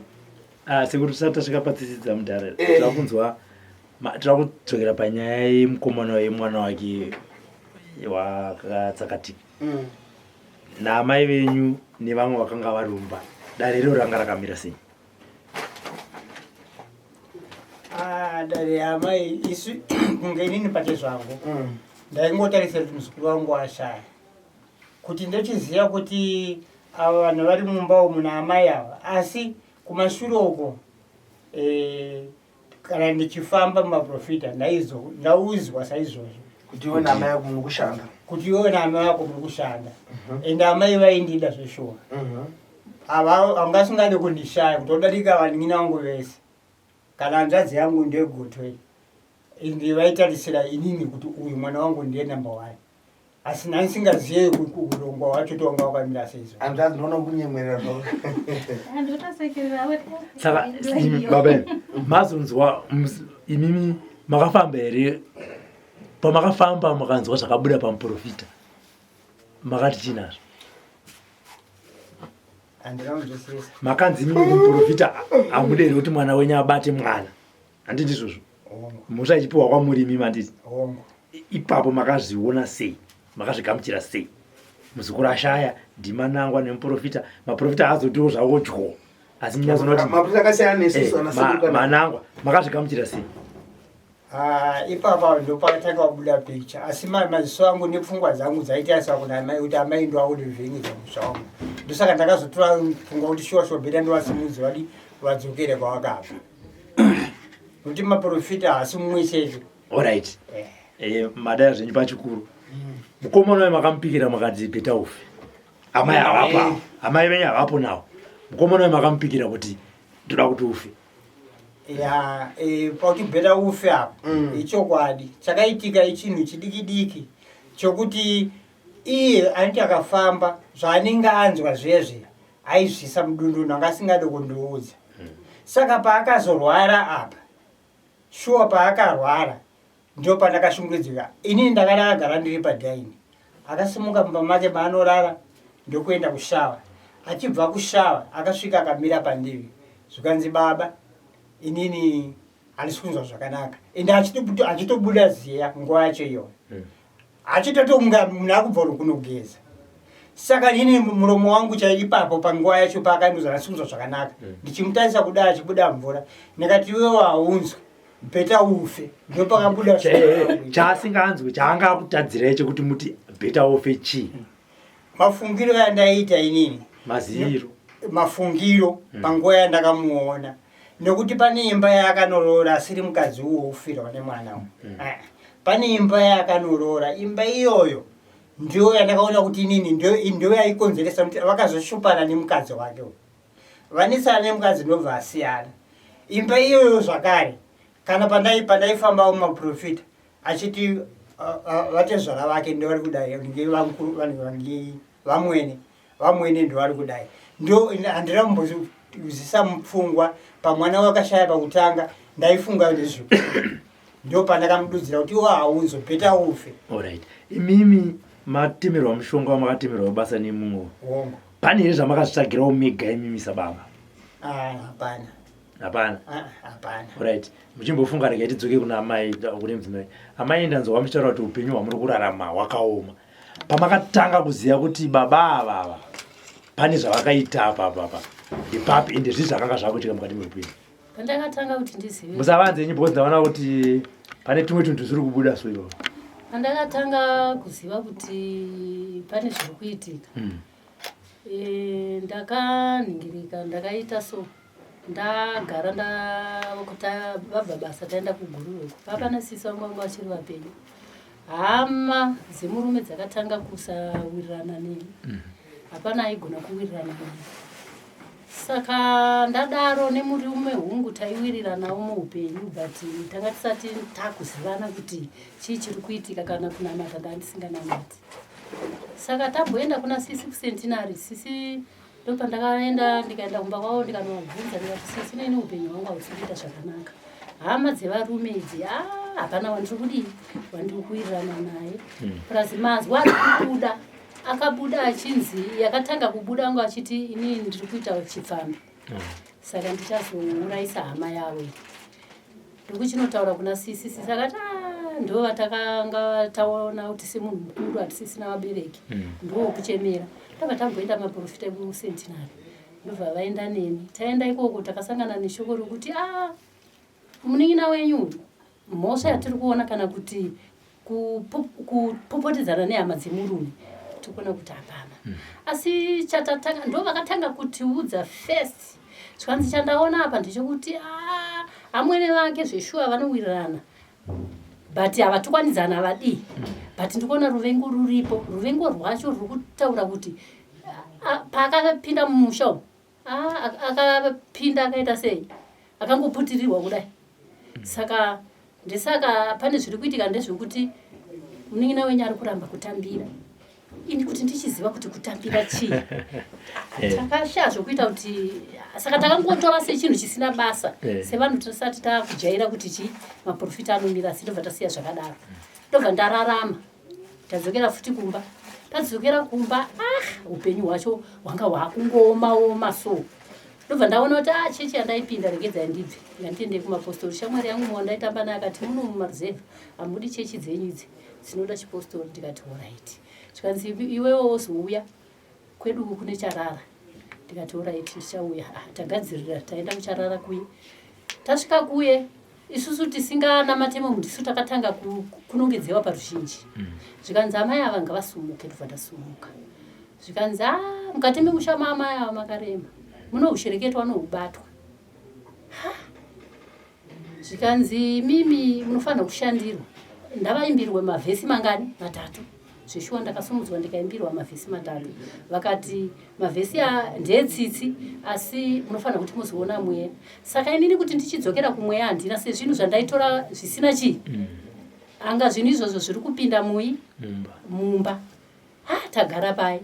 Ah, sekuru tisati tasvika patsitsi dzamudhara. Eh. Tinoda kunzwa tinoda kudzokera panyaya yemukomana yemwana wake wakatsakatika. Mm. Naamai venyu nevamwe vakanga varumba dare iro ranga rakamira sei? Ah, dare amai isu kunge inini pate zvangu mm. ndaingotarisira kuti muzukuru wangu ashaya kuti ndochiziva kuti ava vanhu vari mumba umu naamai ava asi kumashure uko eh, kana ndichifamba mumaprofita ndaizo ndaudzwa saizvozvo kuti iwe naamai ako muri kushanda kuti iwe naamai ako muri kushanda mhm. ende amai vaindida zveshuwa mhm. ava angasingade kundishaya kuti odarika vanin'ina vangu vese kana hanzvadzi yangu ndegotwe ende vaitarisira inini kuti uyu mwana wangu ndiye number one asi ndandisingazive urongwa hwacho kuti wanga wakamira sei so hanzvadzi ndinoona kunyemwerera zvavo saka baba mazonzwa imimi makafamba here pamakafamba makanzwa zvakabuda pamuprofita makati chinazvo Handina kunzwisisa. Makanzi imimi kumuprofita hamude here kuti mwana wenyu abate mwana? Handiti izvozvo? Mhosva ichipiwa kwamuri imimi handiti? Ipapo makazviona sei? Makazvigamuchira sei? Muzukuru ashaya, ndimanangwa nemuprofita. Maprofita haazotiwo zvavo dyo. Asi munyatsoona kuti Maprofita akasiyana nesusu eh, ana sekuru kana. Manangwa makazvigamuchira sei? Ah, ipapa ndopakatanga kubuda picture asi maziso angu nepfungwa dzangu dzaitarisa kuna amai kuti amai ndoakundivhiringidza musha wangu ndosaka ndakazotora pfungwa kuti shuwa shuwa beta ndovasimudzi vadi vadzokere kwavakabva nokuti maprofita haasi mumwe chete. Alright. Eh. Eh, madaya zvenyu pachikuru. Mukomana uyo makamupikira makati beta ufe. Amai havapo ava. Amai venyu havapo nawo. Mukomana uyo makamupikira kuti ndoda kuti ufe. Ya, eh, pakuti beta ufe apo. Ichokwadi. Chakaitika ichinhu chidiki-diki chokuti iye anoti akafamba zvaanenge anzwa zviya aizvisa mudundundu anga asingade kundiudza. Saka paakazorwara apa, shuwa paakarwara ndo pandakashungurudzika. Inini ndakagara ndiri padhaini. Akasimuka mumba make maanorara ndokuenda kushawa. Achibva kushawa akasvika akamira pandivi. Zvikanzi baba, inini handisi kunzwa zvakanaka. Ende achitobuda ziya nguva yacho iyoyo. Achitotonga munhu akubva kunogeza. Saka inini muromo wangu chai ipapo panguva yacho paakandiudza handisi kunzwa zvakanaka. Ndichimutarisa kudai achibuda mvura. Ndikati iwewe haunzwi. Beta ufe. Ndopakabuda Chaasinganzwi chaanga akutadzirai chekuti muti beta ufe chii? Mafungiro andaiita inini. Maziro. Mafungiro panguva yandakamuona. Nekuti pane imba yaakanoroora asiri mukadzi uwo ufirwa nemwana uyu. Pane imba yaakanoroora, imba iyoyo ndiyo yandakaona kuti inini ndiyo yaikonzeresa kuti vakazoshupana nemukadzi wake uyu. Vanesana nemukadzi ndobva asiyana. Imba iyoyo zvakare kana pandaifambawo mumaprofita achiti vatezvara vake ndo vari kudai, nge vamukuru vanhu vange vamwene, vamwene ndo vari kudai. Ndo handina kumbozisa mupfungwa pamwana wakashaya pakutanga ndaifunga ndizvo. Ndo pandakamududzira kuti iwe haunzwe beta ufe. Alright. Imimi matemerwa mushonga wamakatemerwa basa nemumwe. Hongu. Pane here zvamakazvitsvagirawo mega imimi sababa? Ah, hapana. Hapana. Ah, hapana. Alright. Muchimbofunga regai tidzoke kuna amai, kune mudzimai. Amai ndanzwa muchitaura kuti upenyu hwamuri kurarama hwakaoma. Pamakatanga kuziva kuti baba ava ava pane zvavakaita apa apa apa. Ndepapi ende zvii zvakanga zvakuitika mukati meupenyu? Pandakatanga kuti ndizive. Musavanze henyu because ndaona kuti pane tumwe tunhu tusiri kubuda so ivo. Pandakatanga kuziva kuti pane zviri kuitika. Ndakanhingirika, ndakaita so. Ndagara ndakuta vabva basa taenda kuGuruve uko. Papa nasisi vangu vanga vachiri vapenyu. Hama dzemurume dzakatanga kusawirirana neni. Hapana aigona kuwirirana neni. Saka ndadaro nemurume hungu taiwiriranawo muupenyu but tanga tisati takuzivana kuti chii chiri kuitika kana kunamata ndanga ndisinganamati. Saka tamboenda kuna sisi kuCentenary, sisi ndopandakaenda ndikaenda kumba kwavo ndikanovabvunza ndikati sisi neni upenyu hwangu hausi kuita zvakanaka. Hama dzevarume idzi, hapana wandiri kudii wandiri kuwirirana naye. Plus mazwi ari kubuda akabuda achinzi yakatanga kubuda angu achiti inini ndiri kuita chipfambi. Saka ndichazourayisa hama yavo. Ndokuchinotaura kuna sisi, sisi akati ndo vatakanga taona kuti semunhu mukuru hatisisina vabereki. Ndo kuchemera. Ndabva tamboenda maprofita ekuCentenary. Ndobva vaenda neni. Taenda ikoko takasangana neshoko rokuti munin'ina wenyu uyu mhosva yatiri kuona kana kuti kupopotedzana nehama dzemurume tikuona kuti hapana. Asi chatatanga ndo vakatanga kutiudza first. Zvikanzi chandaona apa ndechekuti amwene vake zveshuwa vanowirirana but havatokwanidzana havadii. But ndikuona ruvengo ruripo. Ruvengo rwacho ruri kutaura kuti paakapinda mumusha umu, akapinda akaita sei? Akangoputirirwa kudai. Saka ndesaka pane zviri kuitika ndezvekuti munin'ina wenyu ari kuramba kutambira. Ini kuti ndichiziva kuti kutambira chii. Takashaya zvokuita kuti saka takangotora sechinhu chisina basa. Sevanhu tisati takujaira kuti chii maprofita anomira asi ndobva tasiya zvakadaro. Ndobva ndararama. Tadzokera futi kumba. Tadzokera kumba, ah, upenyu hwacho hwanga hwakungooma oma so. Ndobva ndaona kuti ah, chechi yandaipinda regedzai ndibve, ngandiende kumapostori. Shamwari yangu mumwe wandaitamba naye akati muno mumaruzevha hamudi chechi dzenyu idzi, dzinoda chipostori. Ndikati horaiti. Zvikanzi iwewe wozouya kwedu uku kune charara. Ndikati horaiti ndichauya. Ah, tagadzirira taenda kucharara kuye. Tasvika kuye isusu tisinganamate munhu ndisu takatanga kunongedzewa paruzhinji. Zvikanzi amai ava ngavasumuke, ndobva ndasumuka. Zvikanzi ah, mukati memusha maamai ava makarema, munohushereketwa nohubatwa. Ha! Zvikanzi mimi munofanira kushandirwa, ndavaimbirwe mavhesi mangani? Matatu. Zveshuwa ndakasumudzwa ndikaimbirwa mavhesi matatu. Vakati mavhesi ndeetsitsi, asi munofanira kuti muzoona mweya. Saka inini kuti ndichidzokera kumweya handina, sezvinhu zvandaitora zvisina chii, anga zvinhu izvozvo zviri kupinda mui mumba. Ha, tagara pai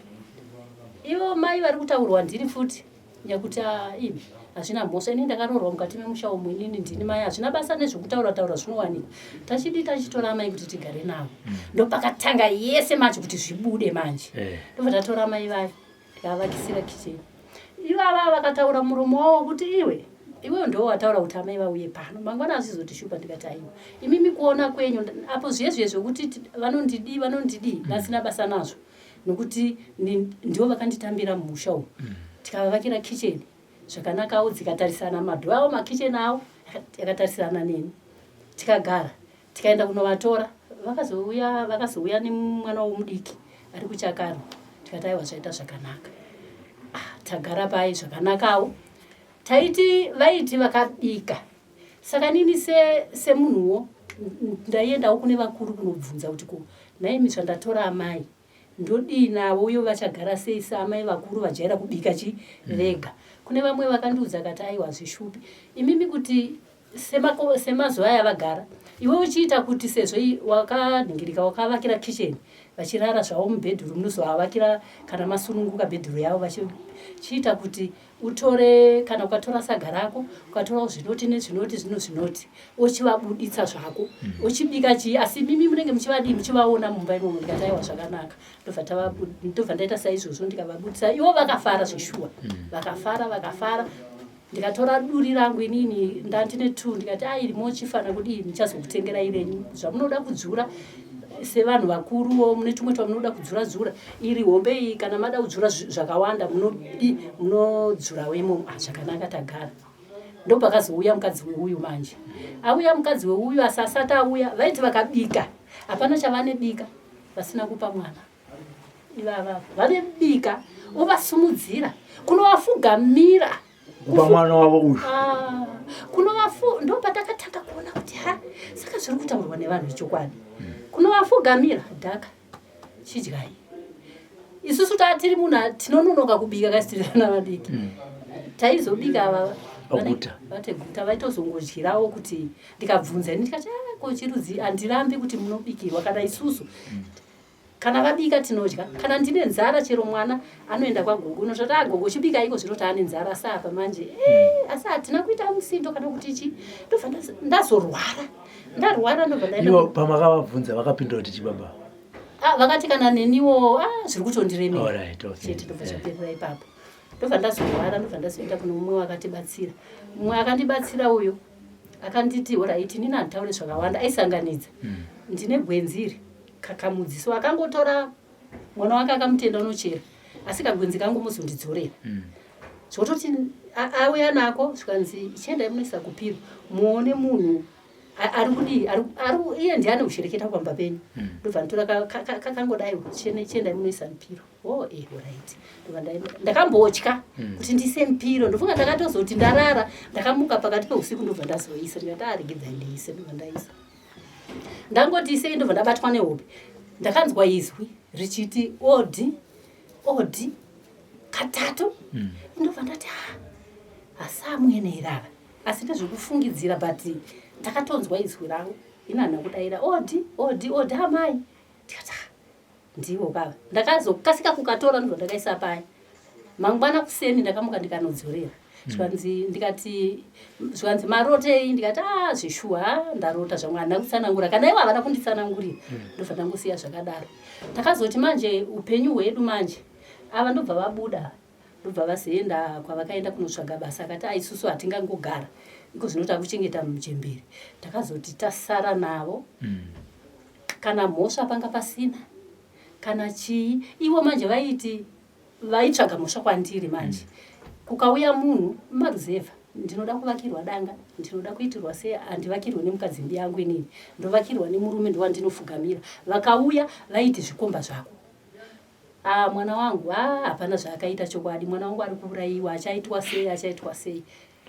ivo mai vari kutaurwa ndiri futi nyakuti ah, imi hazvina mhosva, ini ndakaroorwa mukati memusha umu, inini ndini mai, hazvina basa nezvekutaura taura zvinowanikwa. Tachidi tachitora amai kuti tigare navo. Ndopakatanga yese manje kuti zvibude manje. Ndobva tatora amai vayo tikavakisira kicheni. Ivava vakataura muromo wavo kuti iwe iwewe ndiwo wataura kuti amai vauye pano mangwana azvizotishupa. Ndikati aiwa, imimi kuona kwenyu apo zviye zviye zvekuti vanondidii vanondidii, vasina basa nazvo, nokuti ndivo vakanditambira mumusha umu. Tikavavakira kicheni zvakanakawo, dzikatarisana madho avo, makicheni avo yakatarisana neni. Tikagara, tikaenda kunovatora, vakazouya vakazouya nemwana womudiki ari kuchakaro. Tikati aiwa, zvaita zvakanaka. Ah, tagara pai zvakanakawo. Taiti vaiti vakabika, saka nini semunhuwo ndaiendawo kune vakuru kunobvunza kuti ko nhaimi, zvandatora amai ndodii navo, uye vachagara sei saamai vakuru vajaira kubika chi vega? Kune vamwe vakandiudza kati aiwa, hazvishupi imimi kuti semazuva aya vagara, iwe uchiita kuti sezvo wakanhingirika wakavakira kitchen, vachirara zvavo mubhedhuru, munozovavakira kana masununguka bhedhuru yavo, vachiita kuti utore kana ukatora saga rako, ukatorawo zvinoti nezvinoti zvino zvinoti, uchivabuditsa zvako, uchibika chii, asi mimi munenge muchivadii, muchivaona mumba imomo. Ndikati aiwa, zvakanaka. Ndobva ndaita saizvozvo, ndikavabuditsa, ivo vakafara zveshuwa. Vakafara, vakafara. Ndikatora duri rangu inini, ndandine two, ndikati airi mochifana kudii, ndichazokutengerai renyu zvamunoda kudzura sevanhu vakuruwo, mune tumwe twamunoda kudzura dzura. Iri hombe iyi, kana mada kudzura zvakawanda munodi munodzurawo imomo. Ah, zvakanaka, tagara. Ndopakazouya mukadzi weuyu manje. Auya mukadzi weuyu, asi asati auya vaiti vakabika, hapana chavanebika vasina kupa mwana. Ivava vanebika, ovasumudzira kunovafugamira. Kupa mwana wavo uyu. Ah, kunovafu ndo patakatanga kuona kuti ha, saka zviri kutaurwa nevanhu ichokwadi. Kunovafugamira, dhaka, chidyai. Isusu tatiri munhu tinononoka kubika kasi tiri vana vadiki, taizobika ava Vaguta. Vateguta, vaitozongodyirawo. Kuti ndikabvunza ini ndikati "Ah, ko chirudzi handirambi kuti munobikirwa kana isusu kana vabika tinodya, kana ndine nzara chero mwana anoenda kwagogo unototi agogo chibika iko zvino taane nzara." Asi apa manje asi hatina kuita musindo kana kuti chi. Ndobva ndazorwara, ndarwara ndobva ndaenda. Ivo pamakavabvunza vakapindura kuti chibaba? Ah, vakati kana neniwo, ah, zviri kutondiremera. Alright, okay. Chete, ndobva zvaperera ipapo. Ndobva ndazorwara, ndobva ndazoenda kune mumwe wakatibatsira. Mumwe akandibatsira uyo akanditi alright, inini handitaure zvakawanda, aisanganidza ndine gwenzi iri kakamudziso. Akangotora mwana wake akamutenda unochera, asi kagwenzi kangu muzondidzorera. Zvototi auya nako, zvikanzi chiendai munoisa kupiro muone munhu ari kudii, iye ndiani ushereketa pamba penyu. Ndobva nditora kakangodaiwo, chiendai munoisa mupiro. Oh, alright. Ndobva ndaenda. Ndakambotya kuti ndiise mupiro, ndofunga ndakatozoti ndarara, ndakamuka pakati peusiku, ndobva ndazoisa, ndikati aregedzai ndiise. Ndobva ndaisa, ndangoti isei, ndobva ndabatwa nehope. Ndakanzwa izwi richiti odi odi katatu. Ndobva ndati ah, asi amwene here ava? Asi ndezvekufungidzira, but ndakatonzwa izwi ravo. Ini handina kudaira. Odi odi odi, amai. Ndikati ah, ndivo baba. Ndakazokasika kukatora, ndobva ndakaisa paya. Mangwana kuseni ndakamuka ndikanodzorera. Zvikanzi ndikati zvikanzi marotei ndikati a ah, zveshuwa ah, ndarota zvamwe handina kutsanangura kana ivo havana kunditsanangurira hmm. ndobva ndangosiya zvakadaro takazoti manje upenyu hwedu manje ava ndobva vabuda ndobva vazoenda kwavakaenda kunotsvaga basa akati aisusu ah, hatingangogara iko zvino takuchengeta muchembere takazoti tasara navo mm. kana mhosva panga pasina kana chii ivo manje vaiti vaitsvaga mhosva kwandiri manje mm. kukauya munhu maruzevha ndinoda kuvakirwa danga ndinoda kuitirwa sei handivakirwe nemukadzi mbi yangu inini ndovakirwa nemurume ndowandinofugamira vakauya vaiti zvikomba zvako Ah, mwana wangu ah, hapana zvaakaita chokwadi mwana wangu ari kuurayiwa achaitwa sei achaitwa sei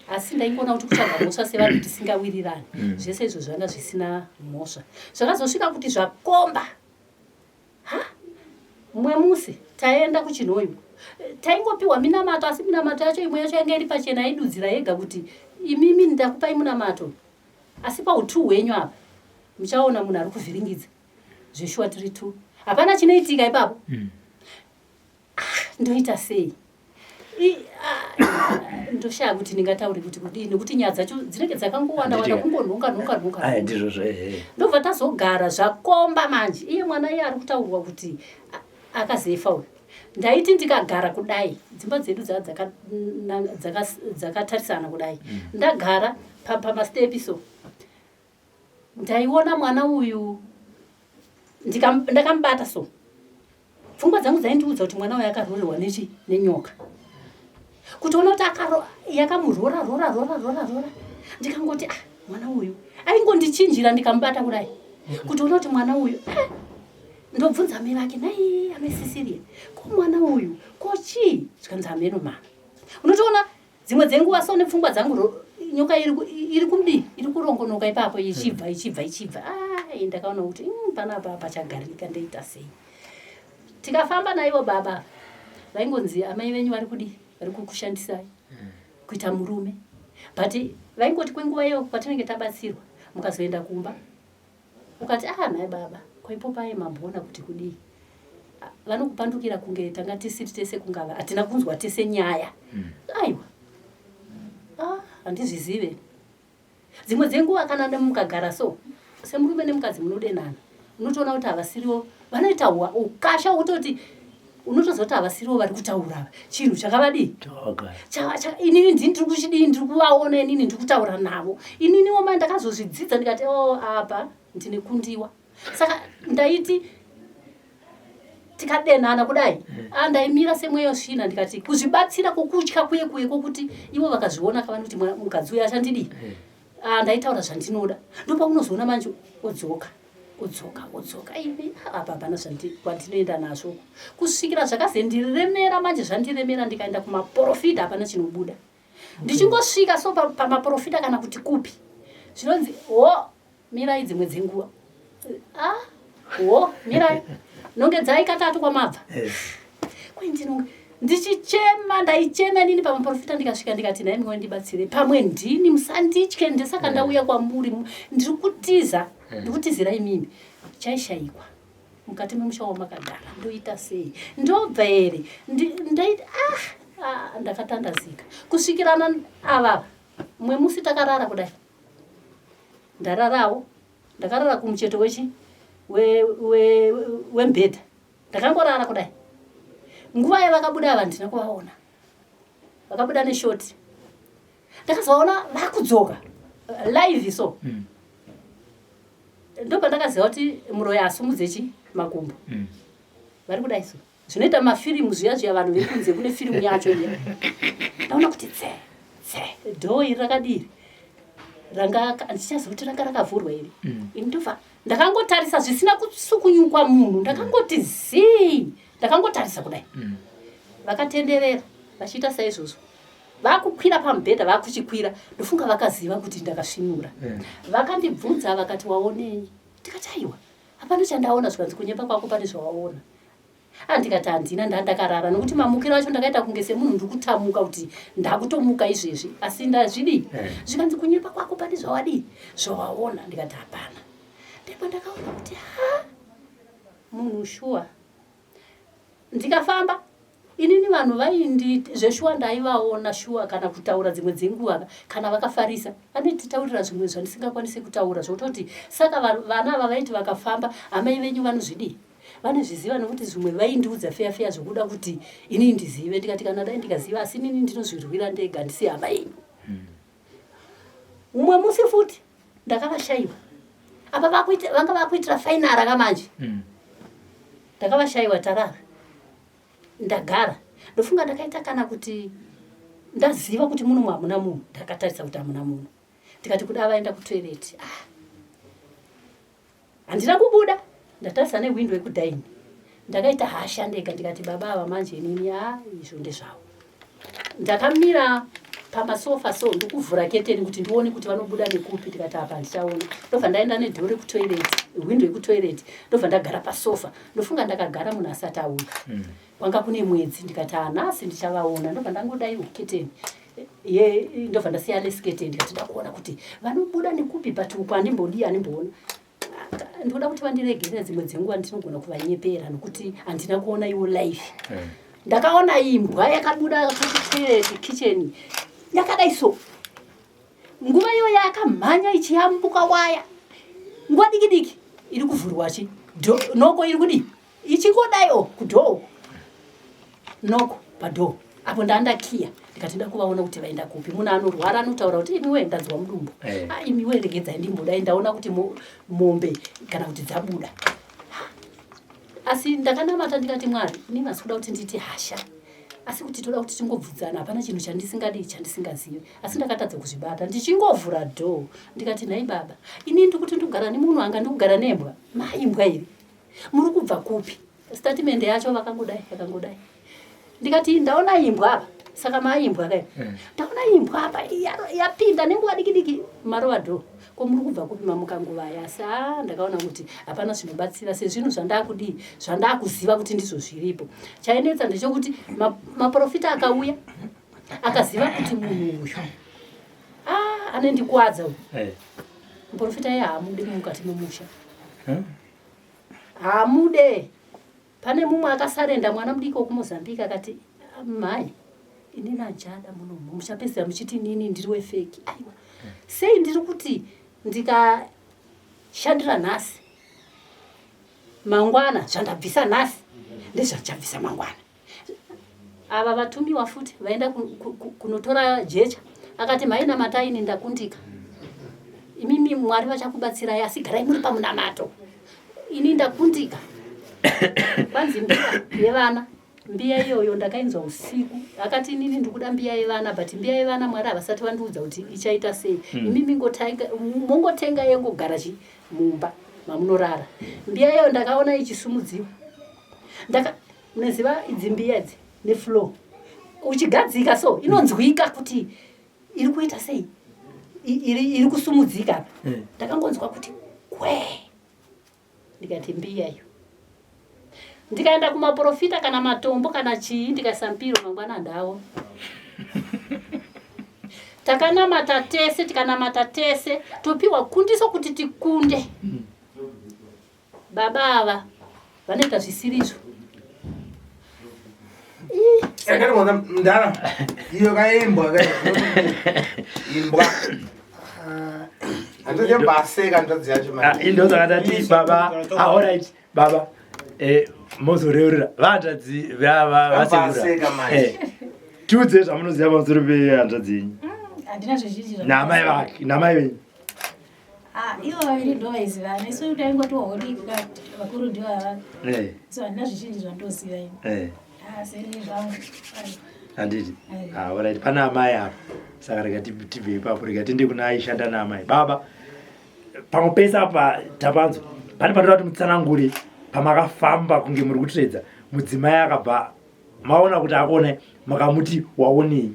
asi ndaingoona kuti kutsvaga mhosva sevanhu tisingawirirani mm. zvese izvo zvanga zvisina mhosva zvakazosvika kuti zvakomba ha mumwe musi taenda kuchinhoyi taingopiwa minamato asi minamato yacho imwe yacho yanga iri pachena aidudzira yega kuti imimi ndakupai munamato asi pautu hwenyu apa muchaona munhu ari kuvhiringidza zveshuwa tiri two hapana chinoitika ipapo mm. ah, ndoita sei ah, ndoshaya kuti ndingataure kuti kudii nekuti nyaya dzacho dzinenge dzakangowanda wanda kungonhonga nhonga nhonga ndizvozvo ndobva tazogara zvakomba manje iye mwana iye ari kutaurwa kuti akazefa uyu ndaiti ndikagara kudai dzimba dzedu dzakatarisana kudai mm. ndagara pamastepi so Ndaiona mwana uyu ndakamubata so pfungwa dzangu dzaindiudza kuti mwana uyu akarorerwa nechi nenyoka kutoona kuti yakamurora rora rora rora rora ndikangoti ah mwana uyu aingondichinjira ndikamubata kudai kutoona kuti mwana uyu eh, ndobvunza amai vake nai amai Cecilia ko mwana uyu ko chii zvikanzi hameno mama unotoona Dzimwe dzenguva so nepfungwa dzangu nyoka iri kudii iri kurongonoka ipapo ichibva ichibva ichibva ah, ndakaona kuti mm, panapa pachagarika ndoita sei tikafamba naivo baba vaingonzi amai venyu vari kudii vari kukushandisai hmm. kuita murume but vaingoti kwenguva iyo kwatinenge tabatsirwa mukazoenda kumba Ukati ah nhai baba ko ipo paye mamboona kuti kudii ah, vanokupandukira kunge tanga tisiri tese kungava hatina kunzwa tese nyaya mm. aiwa ah, handizvizive dzimwe dzenguva kana mukagara so semurume nemukadzi munodenana unotoona kuti havasiriwo vanoita ukasha wokutoti unotoziva kuti havasiriwo vari kutaura ava chinhu chakavadii inini ndini ndiri kuchidii ndiri kuvaona inini ndiri kutaura navo ininiwo ma ndakazozvidzidza ndikati o oh, apa ndine kundiwa saka ndaiti tikadenhana kudai eh. ah, ndaimira semweya svina ndikati kuzvibatsira kwokutya kuye kuye kwokuti ivo vakazviona kavanoti mukadzi uyo achandidii eh. ah, ndaitaura zvandinoda ndopaunozoona manje odzoka odzoka odzoka ivi apa hapana kwandinoenda nazvo kusvikira zvakazendiremera manje zvandiremera ndikaenda kumaporofita hapana chinobuda ndichingosvika so pamaporofita kana kuti kupi zvinonzi ho mirai dzimwe dzenguva ah, ho mirai nongedzai katatu kwamabva kwendinonge ndichichema ndaichema inini pamaprofita ndikasvika ndikati nhai mwe ndibatsire pamwe ndini musanditye ndisaka eh. ndauya kwamuri ndiri kutiza eh. ndiri kutizira imimi chaishaikwa mukati memusha wamakagara ndoita sei ndobva here ndaita ah, ah, ndakatandazika kusvikirana avava mumwe musi takarara kudai ndararawo ndakarara kumucheto wechi wembhedha we, we Ndakangorara kudai. Nguva yavakabuda ava handina kuvaona. Vakabuda neshoti. Ndakazovaona vakudzoka live so. Mm. Ndopandakaziva kuti muroyi asumudze chi makumbo. Mm. Vari kudai so. Zvinoita mafirimu zviya zviya vanhu vekunze kune firimu yacho iya. Ndaona kuti tse tse dhoo iri rakadii ranga ndichaziva kuti ranga rakavhurwa iri. Mm. Ini ndobva ndakangotarisa zvisina kusukunyukwa munhu ndakangoti zii ndakangotarisa kudai mm. vakatenderera vachiita saizvozvo vakukwira pamubhedha vakuchikwira ndofunga vakaziva kuti ndakasvinura mm. vakandibvunza vakati waonei ndikati aiwa hapana chandaona zvikanzi kunyepa kwako pane zvawaona Ah, ndikati handina ndandakarara nokuti mamukiro acho ndakaita kunge semunhu ndiri kutamuka kuti ndakutomuka izvezvi asi ndazvidii eh. zvikanzi kunyepa kwako pane zvawadii zvawaona ndikati hapana ndipo ndakaona kuti ha munhu shuwa ndikafamba Inini vanhu vaindi zveshuwa ndaivaona shuwa kana kutaura dzimwe dzenguva kana vakafarisa vanotitaurira zvimwe zvandisingakwanise kutaura zvototi saka vana ava vaiti vakafamba amai venyu vanozvidii vanozviziva nokuti zvimwe vaindiudza feya feya zvekuda kuti inini ndizive ndikati kana dai ndikaziva asi inini ndinozvirwira ndega handisi hama yenyu umwe musi futi ndakavashaiwa apa vanga vakuitira fainara kamanje mm. ndakavashaiwa tarara ndagara ndofunga ndakaita kana kuti ndaziva kuti muno hamuna munhu ndakatarisa kuti hamuna munhu ndikati kuda vaenda kutoilet ah. Handina kubuda ndatarisa nehwindo yekudaini ndakaita hasha ndega ndikati baba ava manje inini a izvo ndezvavo. Ndakamira pamasofa so ndikuvhura keteni kuti ndione kuti vanobuda nekupi ndikati apa handichaona ndobva ndaenda nedhoo rekutoilet hwindo yekutoilet ndobva ndagara pasofa ndofunga ndakagara munhu asati auya mm. kwanga kune mwedzi ndikati hanasi ndichavaona ndobva ndangodai keteni ye ndobva ndasiya leskete ndikati ndakuona kuti vanobuda nekupi but uku handimbodii handimboona ndinoda kuti vandiregerere dzimwe dzenguva ndinogona kuvanyepera nokuti handina kuona iwo life eh. ndakaona imbwa yakabuda kutoilet kitchen yakadai so nguva iyo yakamhanya ichiyambuka waya nguva diki diki iri kuvhurwa chi noko iri kudii ichingodai o kudhoo uko noko padhoo apo ndandakiya ndikati nda kuvaona kuti vaenda kupi munhu anorwara anotaura kuti imiwe ndanzwa mudumbu hey. Eh. Ah, imiwe regedzai ndimbodai ndaona kuti mombe kana kuti dzabuda asi ndakanamata ndikati mwari ini masi kuda kuti nditi hasha asi kuti toda kuti tingobvudzana hapana chinhu chandisingadii chandisingazivi asi ndakatadza kuzvibata ndichingovhura dhoo ndikati nhai baba ini ndikuti ndikugara nemunhu anga ndikugara nembwa maimbwa iri muri kubva kupi statement yacho vakangodai yakangodai ndikati ndaona imbwa apa saka maimbwa kai eh. ndaona imbwa apa yapinda nenguva diki diki marova do ko muri kubva kupi mamuka nguva yasi a ndakaona kuti hapana zvinobatsira sezvinhu zvandakudii zvandakuziva kuti ndizvo zviripo chainetsa ndechekuti maprofita akauya akaziva kuti munhu uyu ah, anendikwadza uyu eh. muprofita iye haamudi mukati memusha Hamude. Pane mumwe akasarenda mwana mudiki wekuMozambique akati mhai inini handichada munomu muchapedzisira muchiti inini ndiri wefeki aiwa sei ndiri kuti ndikashandira nhasi mangwana zvandabvisa nhasi ndezvandichabvisa mangwana ava vatumiwa futi vaenda kunotora jecha akati mhai namatai ini ndakundika imimi mwari vachakubatsirai asi garai muri pamunamato ini ndakundika kwanzi mbiya yevana mbiya iyoyo ndakainzwa usiku akati inini ndikuda mbiya yevana but mbiya yevana mwari havasati vandiudza kuti ichaita sei hmm. imimi mongotenga yengogara chi mumba mamunorara mbiya iyoyo ndakaona ichisumudziwa ndaka Munoziva idzi mbiya idzi neflow uchigadzika so inonzwika kuti iri kuita sei iri kusumudzika apa eh. ndakangonzwa kuti kwe ndikati mbiya iyo ndikaenda kumaprofita kana matombo kana chii ndikaisa mpiro mangwana handawo takanamata tese tikanamata tese topiwa kundiso kuti tikunde mm. Baba ava vanoita zvisirizvo. Ndakati mdara iyo kaimbwa kai imbwa. Hanzvadzi yabaseka hanzvadzi yacho manje. Ah, indo dzakatati baba. Ah, all right baba. Eh, mozoreurira vahanzvadzi vasegura. Eh, tiudze zvamunoziva pamusoro pehanzvadzi yenyu. Mm, handina zvizhinji. Namai vake, namai venyu. Ah, ivo vaviri ndo vaizivana isu taingotiwa hodiki ka vakuru ndivo ava eh. so handina zvizhinji zvandoziva ini eh. ah, seni zvangu handiti eh. ah, orit pana amai apa saka rega tibve ipapo rega tiende kuna aishanda naamai baba pamwe pese apa tapanzwa pane panoda kuti mutsanangure pamakafamba kunge muri kutsvedza mudzimai akabva maona kuti akuonai makamuti waonei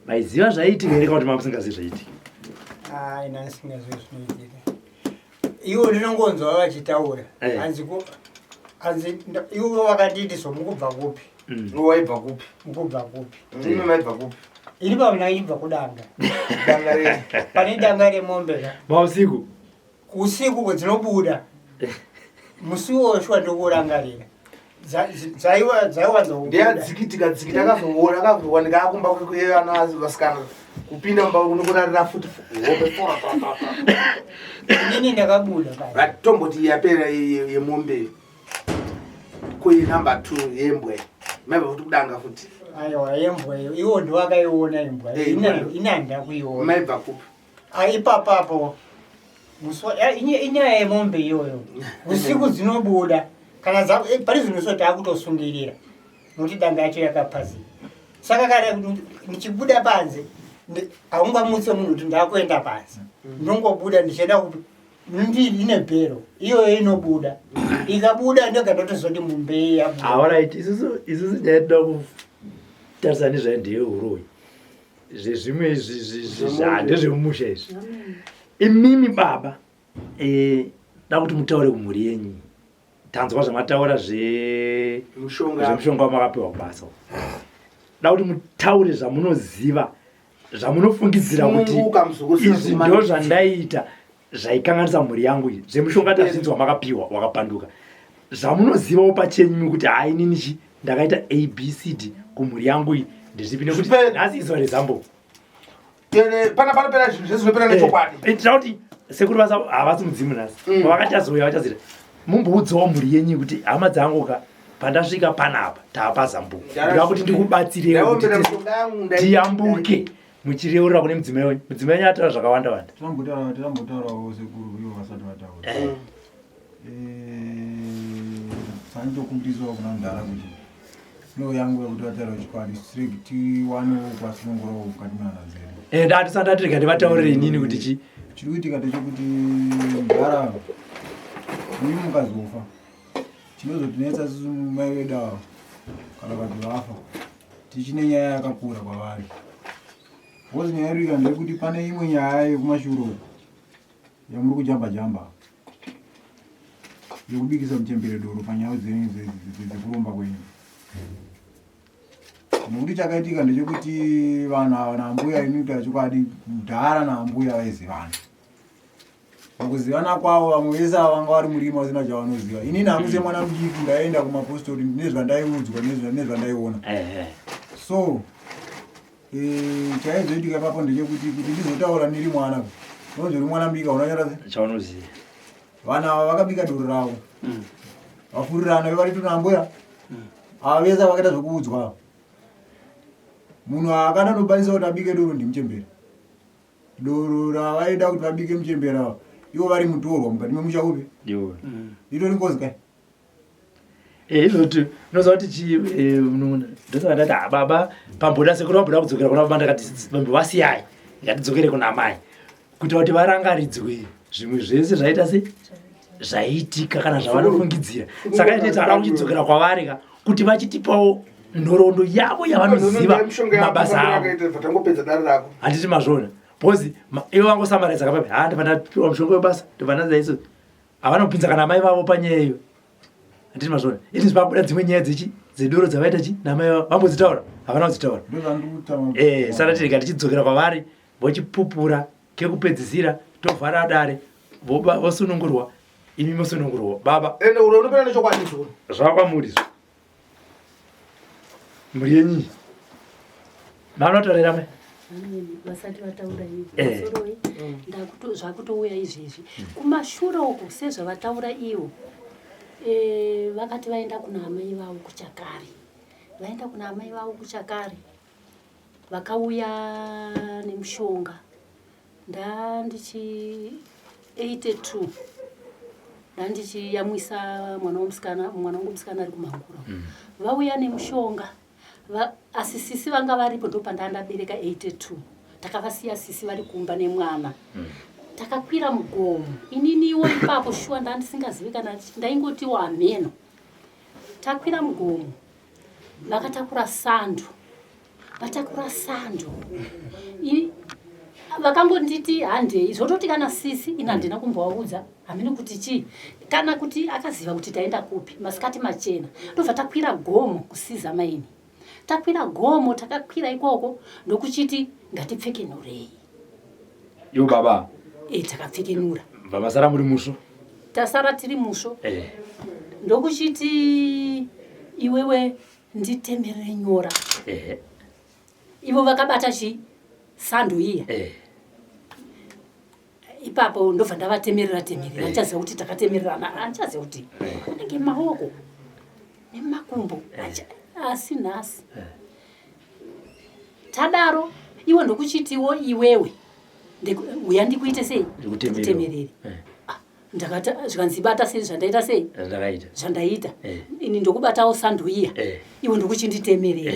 maiziva zvaiitika here kana kuti mamusingazivi zvaiitika Ai, ndasingazivi zvinoitika. Ivo ndinongonzwa vachitaura. Eh. Hanzi ku hanzi ivo vakanditi so mukubva kupi? Mm. Iwe waibva kupi? Mukubva kupi? Imi maibva kupi? Iri pamwe ndaibva kudanga. Danga rei? Pane danga remombe ka. Mausiku. Usiku dzinobuda. Musi iwoyo shuwa ndokurangarira. Dzaiwanza ndeyadzikitika dzikiti akazoona akazowanika akumba kwevana vasikana kupinda mumba kunokurarira futi hope. Inini ndakabuda. Tomboti yapera yemombe, kuinumber 2 yembwa maibva futi kudanga futi. Aiwa, yembwa iyo iwo ndiwakaiona imbwa. Ini handina kuiona. Maibva kupi? Ipapapo inyaya yemombe iyoyo, usiku dzinobuda kana pari zvino so taakutosungirira nokuti danga yacho yakapazika. Saka kana ndichibuda panze, haungamutse munhu kuti ndakuenda panze. Ndongobuda ndichienda kupi? Ndiri ine bhero iyoyo inobuda, ikabuda ndega ndotozoti mumbe yabuda. Alright, isusu nyaya toda kutarisa nezvayo ndeyeuroyi. Zvezvimwe handezvemumusha izvi. Imimi baba, da kuti mutaure kumhuri yenyu. Tanzwa zvamataura zvemushonga wamakapiwa kubasa. Da kuti mutaure zvamunoziva, zvamunofungidzira kuti izvi ndo zvandaiita zvaikanganisa mhuri yangu iyi. Zvemushonga tazvinzwa, makapiwa wakapanduka. Zvamunozivawo pachenyu kuti hai, inini chi ndakaita ABCD kumhuri yangu iyi ndezvipi? Nekuti nhasi izuva rezambo. Pana panopera zvinhu zvese zvinopera nechokwadi. Tira kuti sekuru vasa havasi mudzimu nhasi. Vakachazouya vachazira mumboudzawo mhuri yenyu kuti hama dzangu ka, pandasvika panapa taapazambuko, ndoda kuti ndikubatsirewo kuti tiyambuke, muchireurira kune mudzimai wenyu. Mudzimai wenyu ataura zvakawanda wanda. Tirambotaurawo sekuru ivo vasati vataura. Sanitokumbirisawo kuna mudhara kuti no yangu yekuti vataura chokwadi, tirege tiwanewo kwasunungurawo mukati mehana dzedu. Ndatisati atirega ndivataurire inini kuti chi Chiri kuitika ndechekuti mudhara, imi mukazofa, chinozotinetsa isusu mai vedu ava kana vati vafa, tichine nyaya yakakura kwavari, because nyaya iri kuitika ndeyekuti pane imwe nyaya yekumashure uku yamuri kujamba jamba yekubikisa muchembere doro panyaya dzenyu dzekuromba kwenyu. Nekuti chakaitika ndechekuti vanhu ava naambuya, inoita chokwadi, mudhara naambuya vaizivana. Pakuzivana kwavo, vamwe vese ava vanga vari murima vasina chavanoziva. Inini hangu semwana mudiki ndaienda kumapostori, ndine zvandaiudzwa nezvandaiona. So chaizoitika ipapo ndechekuti kuti ndizotaura ndiri mwana, unonzi uri mwana mudiki, hauna chara chaunoziva. Vanhu ava vakabika doro ravo, vafurirana vari tunambuya ava vese vakaita zvekuudzwa. Munhu akandanobanisa kuti abike doro ndimuchembere. Doro ravaida kuti vabike muchembere ava, ivo vari mutorwa mukati memusha upi, itori ngozi kai. Izvoti unoziva kuti chi ndosaka ndati ha baba pamboda sekuru vamboda kudzokera kuna baba, ndakati bambo vasiyai, ngatidzokere kuna mai kuita kuti varangaridzwe zvimwe zvese zvaita se zvaiitika kana zvavanofungidzira. Saka ite tara kuchidzokera kwavari ka kuti vachitipawo nhoroondo yavo yavanoziva mabasa avo. Tangopedza dare rako. Handiti mazvona? Because ivo vangosamaraiza kapapi, ha, ndobva ndapiwa mushonga webasa, ndobva ndazaiso, havana kupinza kana mai vavo panyaya iyo. Handiti mazvona? Izvi pakubuda dzimwe nyaya dzechi dzedoro dzavaita chi namai vavo, vambodzitaura? Havana kudzitaura. Saka tirega tichidzokera kwavari vochipupura kekupedzisira, tovhara dare, vosunungurwa, imi mosunungurwa baba. Ende uro unopera nechokwadi izvo. Zvakwamuri izvo, mhuri yenyu manotorera mai. Vasati vataura ivo, soroi, zvakutouya izvezvi kumashure uku sezvavataura ivo. Vakati vaenda kuna amai vavo kuchakari, vaenda kuna amai vavo kuchakari, vakauya nemushonga. Ndandichi 82 ndandichiyamwisa mwana womusikana, mwana wangu musikana ari kumangura. Vauya nemushonga, asi sisi vanga varipo. Ndopandaa ndabereka 82, takavasiya sisi vari kumba nemwana. Takakwira mugomo, ininiwo ipapo shuwa ndandisingazivi kana ndaingotiwo hameno. Takwira mugomo, vakatakura sando, vatakura sando, vakangonditi handei, zvototi kana sisi ini handina kumbovaudza, hamene kuti chii kana kuti akaziva kuti taenda kupi. Masikati machena ndobva takwira gomo kusiza maini. Takwira gomo, takakwira ikoko ndokuchiti ngatipfekenurei. Ivo baba? E, takapfekenura. Vamasara muri musvo? Tasara tiri musvo. Ndokuchiti Iwewe nditemerere nyora. Ivo vakabata chi sando iya. Ipapo ndobva ndavatemerera temerera, andichaziva kuti takatemererana, andichaziva kuti anenge maoko nemakumbo, asi nhasi tadaro iwe ndokuchitiwo iwewe uya ndikuite sei, ndikutemerere. Ndakati zvikanzi bata sei zvandaita sei zvandaita ini ndokubatawo sando iya, iwe ndokuchinditemerera.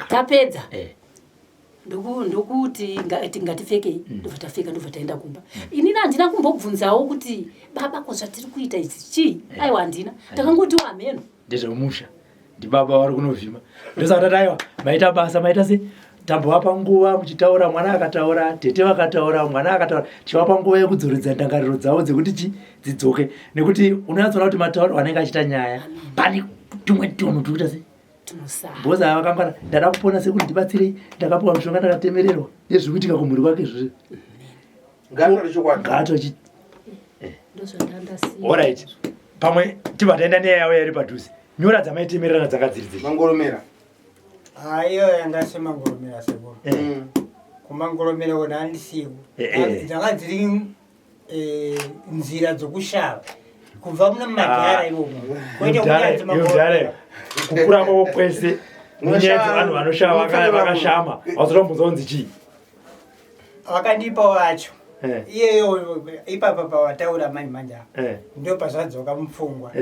Tapedza ndokuti ngatipfekei, ndobva tapfeka, ndobva taenda kumba. Inini handina kumbobvunzawo kuti baba ko zvatiri kuita idzi chii, aiwa handina, takangoti wamheno ndezvemusha, ndibaba vari kunovhima. Ndosaka tati aiwa maita basa, maita se tambovapa nguva muchitaura, mwana akataura, tete vakataura, mwana akataura, tichivapa nguva yekudzoredza ndangariro dzavo dzekuti chi dzidzoke, nekuti unonyatsoona kuti matauro anenge achiita nyaya pane tumwe tunhu turi kuita sei bhoza ava vakangwana. Ndada kupona sekuti ndibatsirei, ndakapiwa mishonga, ndakatemererwa nezviri kuitika kumhuri kwake izvozvo. Ngaato Alright, pamwe tibva taenda nenyaya yavo iri padhuze. Nyora dzamaitemererana dzanga dziri dzei? Mangoromera. Iyo yanga semangoromera sekuru. Kumangoromera kona handisiku. Dzanga dziri nzira dzokushava kubva muna madhara imomo. Kwete kunyanzi mangoromera. Kukura kwavo kwese munyaya dzevanhu vanoshava vakashama, wazotombunza kunzi chii? Vakandipa wacho iyeyo ipapa pawataura manje manje apa ndo pazvadzoka mupfungwa,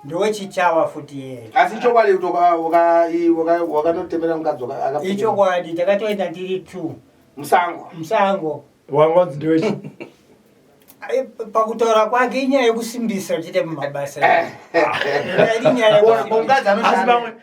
ndowechichawa futi iyeyo. Asi chokwadi kuti wakanotemera mukadzi? Ichokwadi, takatoenda tiri two. Musango? Musango. Wanga wanzi ndewechi? Pakutaura kwake inyaya yekusimbisa uchite mumabasa. Asi pamwe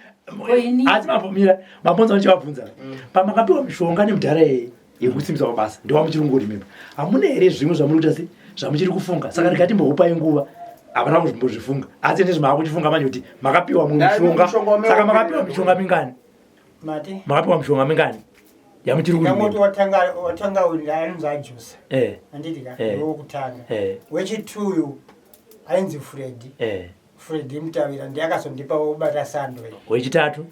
asi mambomira mambonza ndichivabvunza, pamakapiwa mishonga nemudhara yeye yekusimbisa mabasa, ndowamuchiri kungorimemba, hamuna here zvimwe zvamuri kuita se zvamuchiri kufunga? Saka ndikatimbokupai nguva, hapana kumbozvifunga, asi ndezvimaakuchifunga manje kuti makapiwa mumwe mishonga. Saka makapiwa mishonga mingani? Mati? Makapiwa mishonga mingani yamuchiri kurimemba? Watanga uyu ainzi ajusa, handiti ka? Ndowokutanga. Wechituyu ainzi Fredi. Fredi Mutavira ndiye akazondipa wokubata sando iyi. Wechitatu?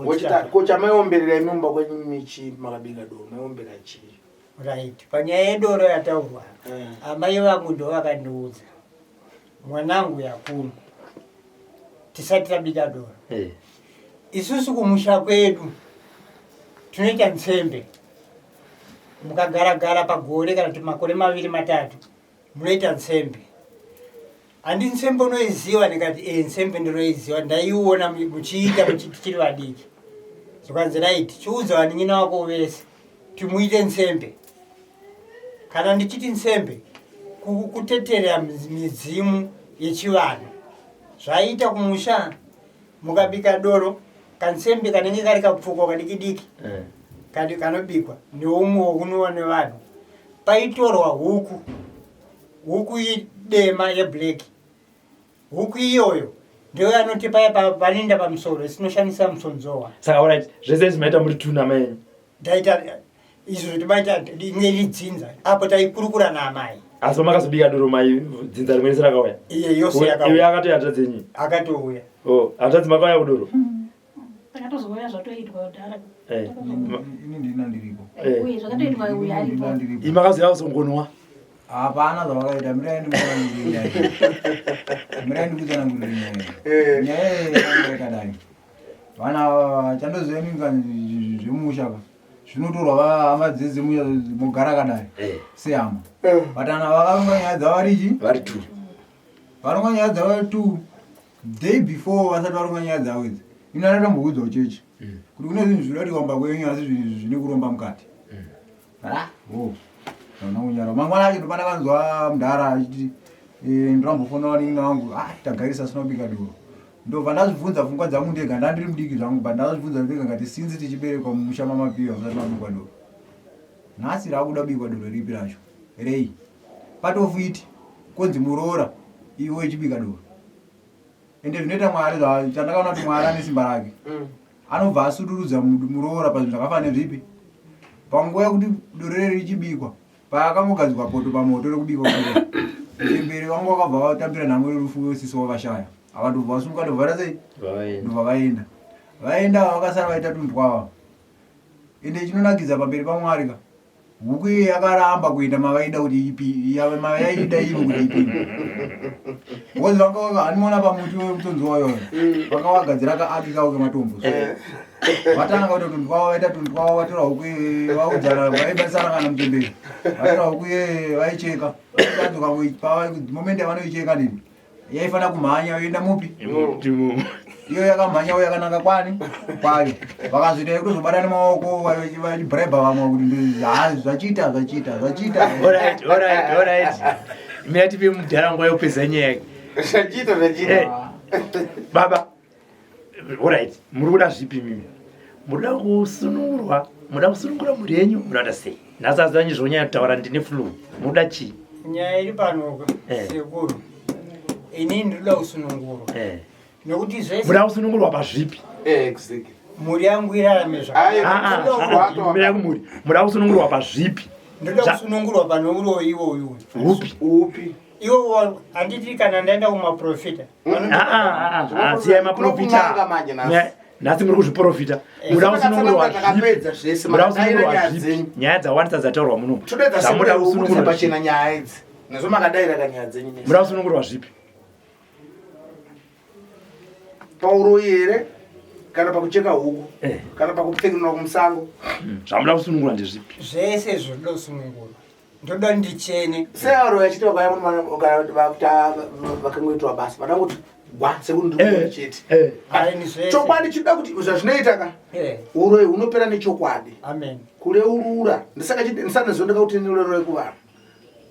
Wechitatu. Ko chamaiombelera imi mumba kwenyu michi makabika doro, maiombera chii? Right, panyaya yedoro yataurwa, amai vangu ndo vakandiudza, mwanangu yakuno tisati tabika doro, isusu kumusha kwedu tinoita nzembe, mukagaragara pagore kana kuti makore 2 3 munoita nzembe. Handi nzembe unoiziva? Ndikati e, nzembe ndinoiziva, ndaiona muchiita tichiri vadiki. Zvikanzi right, chiudza vanin'ina wako vese timuite nzembe. Kana ndichiti nzembe, kuteterera midzimu yechivanhu zvaiita kumusha, mukabika doro kansembe kanenge kari kapfuko kadiki diki kanobikwa neumwe wokunwiwa nevanhu, paitorwa huku, huku idema yeblack. Huku iyoyo ndiyo yanoti paya panoenda pamusoro isinoshandisa musonzowa. Saka alright, zvese izvi maita muri two namaenyu? Ndaita izvo timaita inge iri dzinza, apo taikurukura naamai. Asi pamakazobika doro mai dzinza rimwe rese rakauya? Iye yose. Iwe yakauya. Akatouya hanzvadzi yenyu? Akatouya. Oh, hanzvadzi makauya kudoro? Takatozouya zvatoitwa kudhara. Ini ndina ndiripo. Uye zvakatoitwa uyu aripo. Imi makazouya kuzongonwa? Hapana zvavakaita. Mirai ndikutsanangurire nyaya. Mirai ndikutsanangurire nyaya. Nyaya iyi yanga yakadai. Vana chandoziva inini zvemusha ka zvinotorwa hama dzedze mugara kadai sehama, but ana vakaronga nyaya dzavo varichi vari two. Varonga nyaya dzavo vari two. Day before vasati varonga nyaya dzavo idzi, ini andatomboudzawo chechi kuti kune zvinhu zvinoda kuti wamba kwenyu, asi zvinhu izvi zvine kuromba mukati. Oh, ndaona kunyara. Mangwana acho ndopanda kanzwa mudhara achiti ndirambofona vanin'ina vangu, ah, tagarisa asina kubika doro. Ndobva ndazvibvunza pfungwa dzangu ndega, ndandiri mudiki zvangu, but ndazvibvunza ndega ngati since tichiberekwa mumusha mamapiwa musati mabikwa doro, nhasi rakuda kubikwa doro ripi racho rei? Part of it konzi muroora iwe ichibika doro. Ende zvinoita Mwari, chandakaona kuti Mwari ane simba rake, anobva asudurudza muroora pazvinhu zvakafanana nezvipi. Panguva yekuti doro reri richibikwa, paakangogadzikwa poto pamoto rekubikwa kudai, chembere vangu vakabva vatambira nhamo yerufu, sisi wavashaya. Ava ndobva vasunga ndobva vaita sei? Ndobva vaenda. Vaenda ava vakasara vaita tundwava. Ende chinonakidza pamberi paMwari ka. Huku iye yakaramba kuenda mavaida kuti ipi yaida ivo kuti ipinde. Because vanga vaka hanimona pamuti wemutonzi wayo. Vanga vagadzira ka aki kawo kematombo. Eh. Vatanga kuita tundwawa vaita tundwawa vatora huku iye vaudzana vaibatsana kana mutemberi. Vatora huku iye vaicheka. Vadzoka moment yavanoicheka nini. Yaifanira kumhanya yoenda mupi? Iyo yakamhanya uyo yakananga kwani? Kwayo. Vakazoita yekutozobata nemaoko vachibribe vamwe kuti ha zvachiita zvachiita zvachiita. Alright, alright, alright. Mira tipe mudhara nguva yekupedza nyaya yake. Zvachiita zvachiita. Eh, baba, alright, muri kuda zvipi mimi? Muri kuda kusunungurwa, muda kusunungura mhuri yenyu, muda kuda sei? Nhasi azanyi zvonyanya kutaura ndine flu. Muri kuda chii? Nyaya iri pano eh. sekuru, ini ndinoda kusunungurwa eh. Nokuti zvese muda kusunungurwa pazvipi? Eh, exactly. Mhuri yangu irarame zvakanaka. Mhuri muda kusunungurwa pazvipi? Ndoda kusunungurwa pane uroyi iwoyu. Upi? Upi? Iwo handiti kana ndaenda kumaprofita. Ah, ah, ah, siyai maprofita. Nhasi muri kuzviprofita. Eh, Muda kusunungurwa zvipi? Muda kusunungurwa zvipi? Nyaya dzawandisa dzataurwa muno. Zvamuda kusunungurwa pachena nyaya idzi. Nezvo makadaira kanyaya dzenyu. Muda kusunungurwa zvipi? Pauroyi here kana pakucheka huku eh. kana pakupfekinura kumusango? Zvamuda kusunungura ndezvipi? Zvese zvoda kusunungurwa. Ndoda ndichene. Sevaroyi achiti vakauya vakangoitwa basa vada kuti gwa sekuti ndikuona eh, chete. Eh. Chokwadi chinoda kuti zvazvinoita ka uroyi hunopera nechokwadi. Amen. Kureurura ndisaka ndisana kuti ndireurure kuvanhu.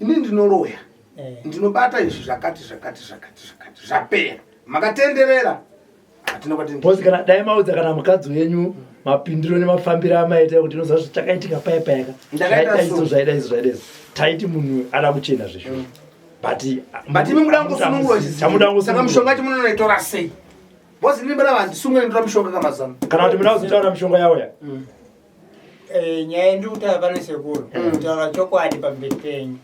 Ini ndinoroya. Ndinobata izvi zvakati zvakati zvakati zvakati zvapera. Makatenderera. Hatina kwati Boss kana dai maudza kana mukadzi wenyu mapindiro nemafambiro amaita kuti unoziva kuti chakaitika paya paya ka. Ndakaita izvo zvaida izvo zvaida izvo. Taiti munhu ada kuchena zveshuwa. But But imi muda kungosunungurwa chizi. Chamuda Saka kungosunungurwa. mishonga yacho munonoitora sei? Boss ini mbona vandisunge ndotora mishonga kamazano. Kana kuti muda kuzotaura mishonga yauya. Eh, nyaya yandiri kutaura pano sekuru, kutaura chokwadi pamberi penyu.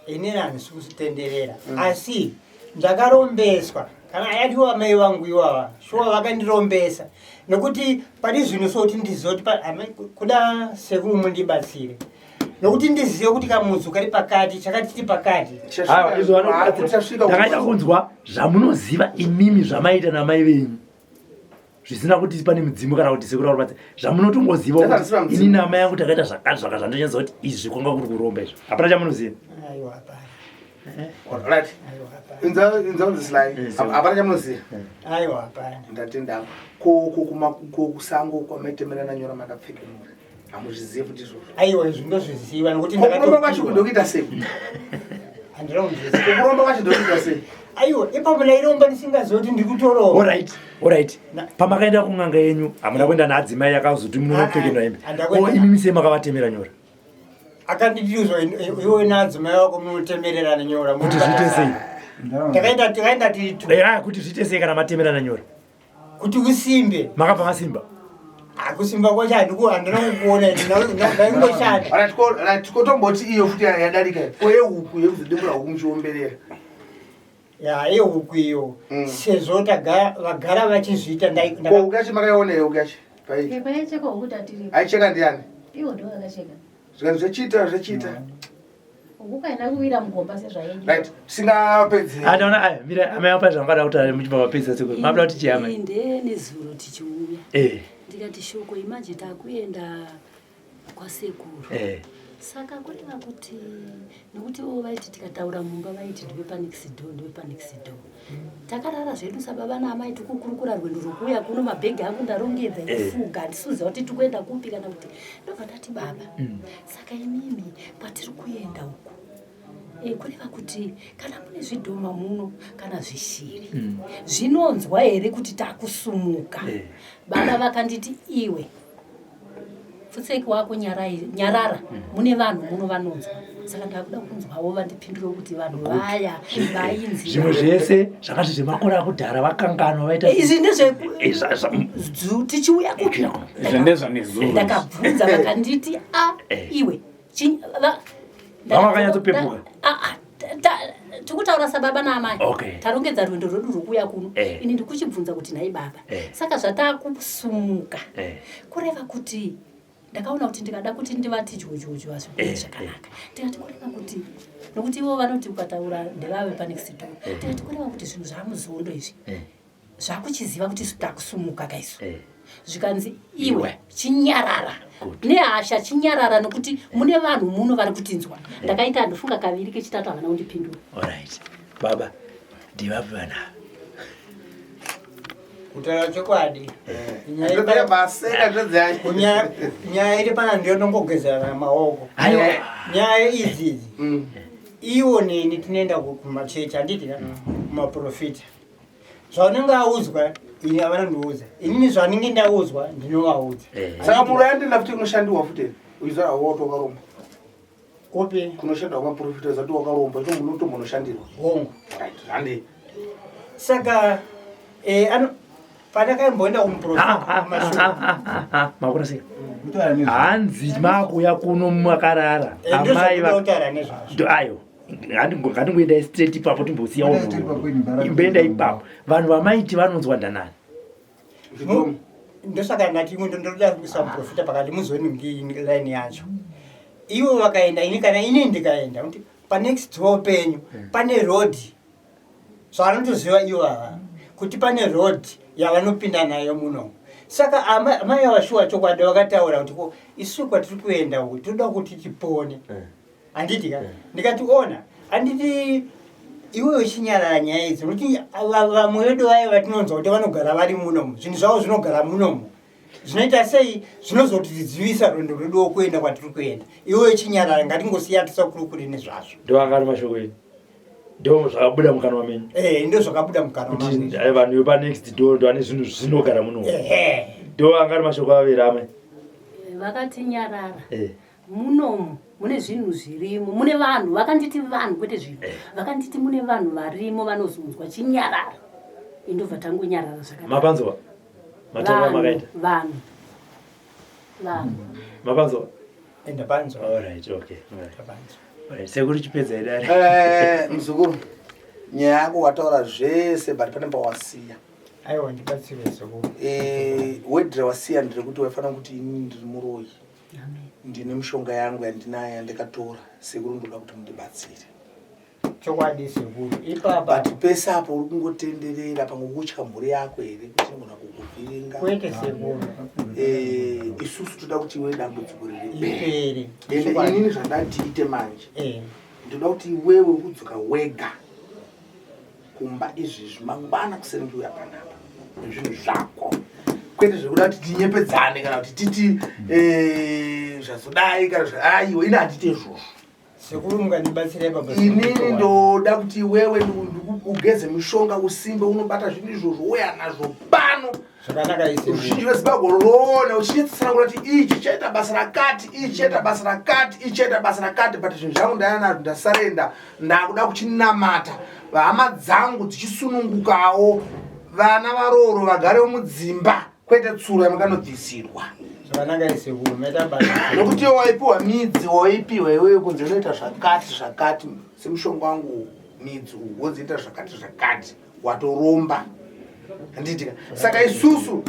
Inini handisi kutenderera. Asi ndakarombeswa kana ayatiwa amai vangu iwawa shuwa vakandirombesa nokuti pane zvinhu soti ndizoti kuda sekuru mundibatsire nokuti ndizive kuti kamudzi kari pakati chakati chiri pakati. Aiwa, izvo vanokubatsira. Ndakaita kunzwa zvamunoziva imimi zvamaita namai venyu zvisina kuti pane mudzimu kana kuti sekuru varubatsira zvamunotongoziva kuti ini namai yangu takaita zvakati zvakati zvandonyatsa kuti izvi kwanga kuri kuromba izvo hapana chamunoziva. Aiwa, hapana. Right. Inzwa hapana chamunoziva. Aiwa, hapana. Ndatenda. Ko ko kuma ko kusango kwamaitemerana nyora makapfeka muri. Hamuzvizivi futi izvozvo. Aiwa, izvi ndozviziva nokuti Ko kuromba kwacho ndokuita sei? Handina kunzwisisa. Ko kuromba kwacho ndokuita sei? Aiwa, ipapo ndairomba ndisingazivi kuti ndiri kutoromba. Alright, alright. Pamakaenda kun'anga yenyu hamuna kuenda naadzimai yakazoti munopfekenwa hembe. Ko imimi sei makavatemera nyora? Akanditiuzwa iwe naadzimai wako munotemererana nyora. Kuti zviite sei? Takaenda takaenda tiri tu. Eh, kuti zviite sei kana matemerana nyora? Kuti usimbe. Makabva masimba? Kusimba kwacho handina kukuona ndaingoshanda. Alright, ko right, ko tomboti iyo futi yadarika. Ko yehuku yekuzodembura huku muchiomberera. Ya, yehuku iyo. Sezvo vagara vachizviita Ko huku yacho makaiona here huku yacho? Pai. Eh, paichekwa huku tatiripo. Aicheka ndiani? Iwo ndiwo akacheka. Zvikanzi zvachiita zvachiita. Huku haina kuwira mugomba sezvaidi. Right, tisingapedzi. Ataona aya, mira amai apa zvangada kuti ari muchibva mapedza sekuru. Mabda kuti chii amai? Ndee nezuro tichiuya. Ndikati shoko imanje takuenda kwasekuru. Saka kureva kuti nokuti ivo vaiti tikataura mumba vaiti ndiwe panext door, ndiwe panext door. Takarara zvedu sababa naamai tikukurukura rwendo rwokuuya kuno, mabhegi angu ndarongedza ekufuga, handisi kuziva kuti tikuenda kupi kana kuti ndobva ndati baba, saka imimi kwatiri kuenda uku kureva kuti kana mune zvidhoma muno kana zvishiri zvinonzwa here kuti takusumuka? Baba vakanditi iwe pfutseki wako nyarara, mune vanhu muno vanonzwa. Saka ndakuda kunzwawo vandipindure kuti vanhu vaya vainzi Zvimwe zvese zvakati zvemakore akudhara vakanganwa vaita Izvi ndezve tichiuya kupi? Izvi ndezvanezuro. Ndakabvunza vakanditi a iwe Vanga vakanyatsopepuka. Tikutaura. kutaura sababa naamai Okay. Tarongedza rwendo rwedu rwokuuya kuno. Eh. Ini ndikuchibvunza kuti nhai baba. Eh. Saka zvatakusumuka. Eh. Kureva kuti ndakaona kuti ndikada kuti ndivati jojojo hazvikuti Eh, zvakanaka. Ndikati kureva kuti nokuti ivo vanoti ukataura ndevave panext door. Eh. Ndikati kureva kuti zvinhu zvamuzondo izvi. Eh. Zvakuchiziva kuti isu takusumuka kaisu. Eh. Zvikanzi Iwe. iwe chinyarara. Good. Nehasha chinyarara nokuti mune vanhu muno vari kutinzwa. Ndakaita ndofunga kaviri kechitatu havana kundipindura. Alright. Baba, ndivapi vanhu ava? Kutaura chokwadi, nyaya iri Ndodza pana- baseka ndodza. Nyaya iri pana ndiyo ndongogezerana maoko. Aiwa. Nyaya idzi idzi iwo neni tinoenda kumachechi handiti ka kumaprofita zvaunenge audzwa ini havana ndiudza inini zvanenge ndaudzwa ndinovaudza. Eh. Saka muroyi andienda futi kunoshandiwa futi. Uizara woto wakaromba. Kupi? Kunoshandwa kumaprofita zati wakaromba, ito munotombonoshandirwa. Hongu. Right, handi. Saka eh, pandakamboenda kumuprofita kumashure Makurasika. Kutaura nezvo. Hanzi makuya kuno makarara. Eh, Amai ndozvakuda va kutaura nezvazvo. Ayo. Ngatingoendai straight ipapo timbosiya Kuenda straight ipapo unhu. Imboenda ipapo. Vanhu vamaiti vanonzwa ndanani. Zvidomo. Ndosaka ndati imwe ndoda kuisa muprofita pakati muzoni line yacho ivo vakaenda ini kana ini ndikaenda kuti panext door penyu pane road zvavanotoziva ivo ava kuti pane road yavanopinda nayo muno. Saka amai avashuwa chokwadi vakataura kuti ko isu kwatiri kuenda uku toda kuti tipone handiti ka. Ndikati ona handiti iwe uchinyarara nyaya idzi nokuti vamwe vedu vaya vatinonzwa kuti vanogara vari munomu zvinhu zvavo zvinogara munomu zvinoita sei zvinozotidzivisa rwendo rwedu wokuenda kwatiri kuenda iwe uchinyarara ngatingosiya tisakurukuri nezvazvo. Ndo anga ari mashoko enyu. Ndo zvakabuda mukanwa menyu. Eh, ndo zvakabuda mukanwa Kuti mangu. vanhu vepa next door ndo vane zvinhu zvinogara muno. Ehe. Ndo anga ari mashoko avera amai. Vakati nyarara. Eh. Munomu mune zvinhu zvirimo mune vanhu vakanditi vanhu kwete zvinhu vakanditi mune vanhu varimo vanozonzwa chinyarara indobva tangonyarara zvakanaka. Mapanzwa. Mataura makaita. Vanhu vanhu Mapanzwa. Enda panzwa. Alright, okay. Alright. Ndapanzwa. Alright, sekuru chipedza idare. Eh, muzukuru. Nyaya yako wataura zvese but pane pawasiya. Aiwa ndibatsire sekuru. Eh, wedra wasiya ndirekuti waifanira kuti inini ndiri muroyi. Amen. Ndine mishonga yangu yandinayo yandakatora sekuru ndoda kuti mundibatsire. Chokwadi sekuru ipapa. But pese apo uri kungotenderera pamwe kutya mhuri yako here kuti inogona kukuvhiringa. Kwete sekuru. Eh, isusu toda kuti iwe dambudziko riri Ipere. ende Chokwadi. inini zvandatiite manje Eh. ndoda kuti iwewe udzoka wega kumba izvezvi mangwana kuseni ndiuya panapa nezvinhu zvako kwete zvekuda kuti tinyepedzane kana kuti titi eh, zvazodai kana aiwa ini handite izvozvo. Sekuru mungandibatsira ipapa. Inini ndoda kuti iwewe ugeze mishonga usimbe unobata zvinhu izvozvo uya nazvo pano. Zvakanaka isekuru. Ruzhinji rweZimbabwe rwoona uchitsanangura kuti ichi chaita basa rakati ichi chaita basa rakati ichi chaita basa rakati but zvinhu zvangu ndaya nazvo ndasarenda ndakuda kuchinamata hama dzangu dzichisunungukawo vana varoro vagarewo mudzimba kwete tsuro yamakanobvisirwa. Zvakanaka isekuru maita basa. Nokuti iwe waipiwa midzi waipiwa iwewe kunzi unoita zvakati zvakati semushonga wangu midzi uwu wonzi ita zvakati zvakati watoromba handiitika. Saka isusu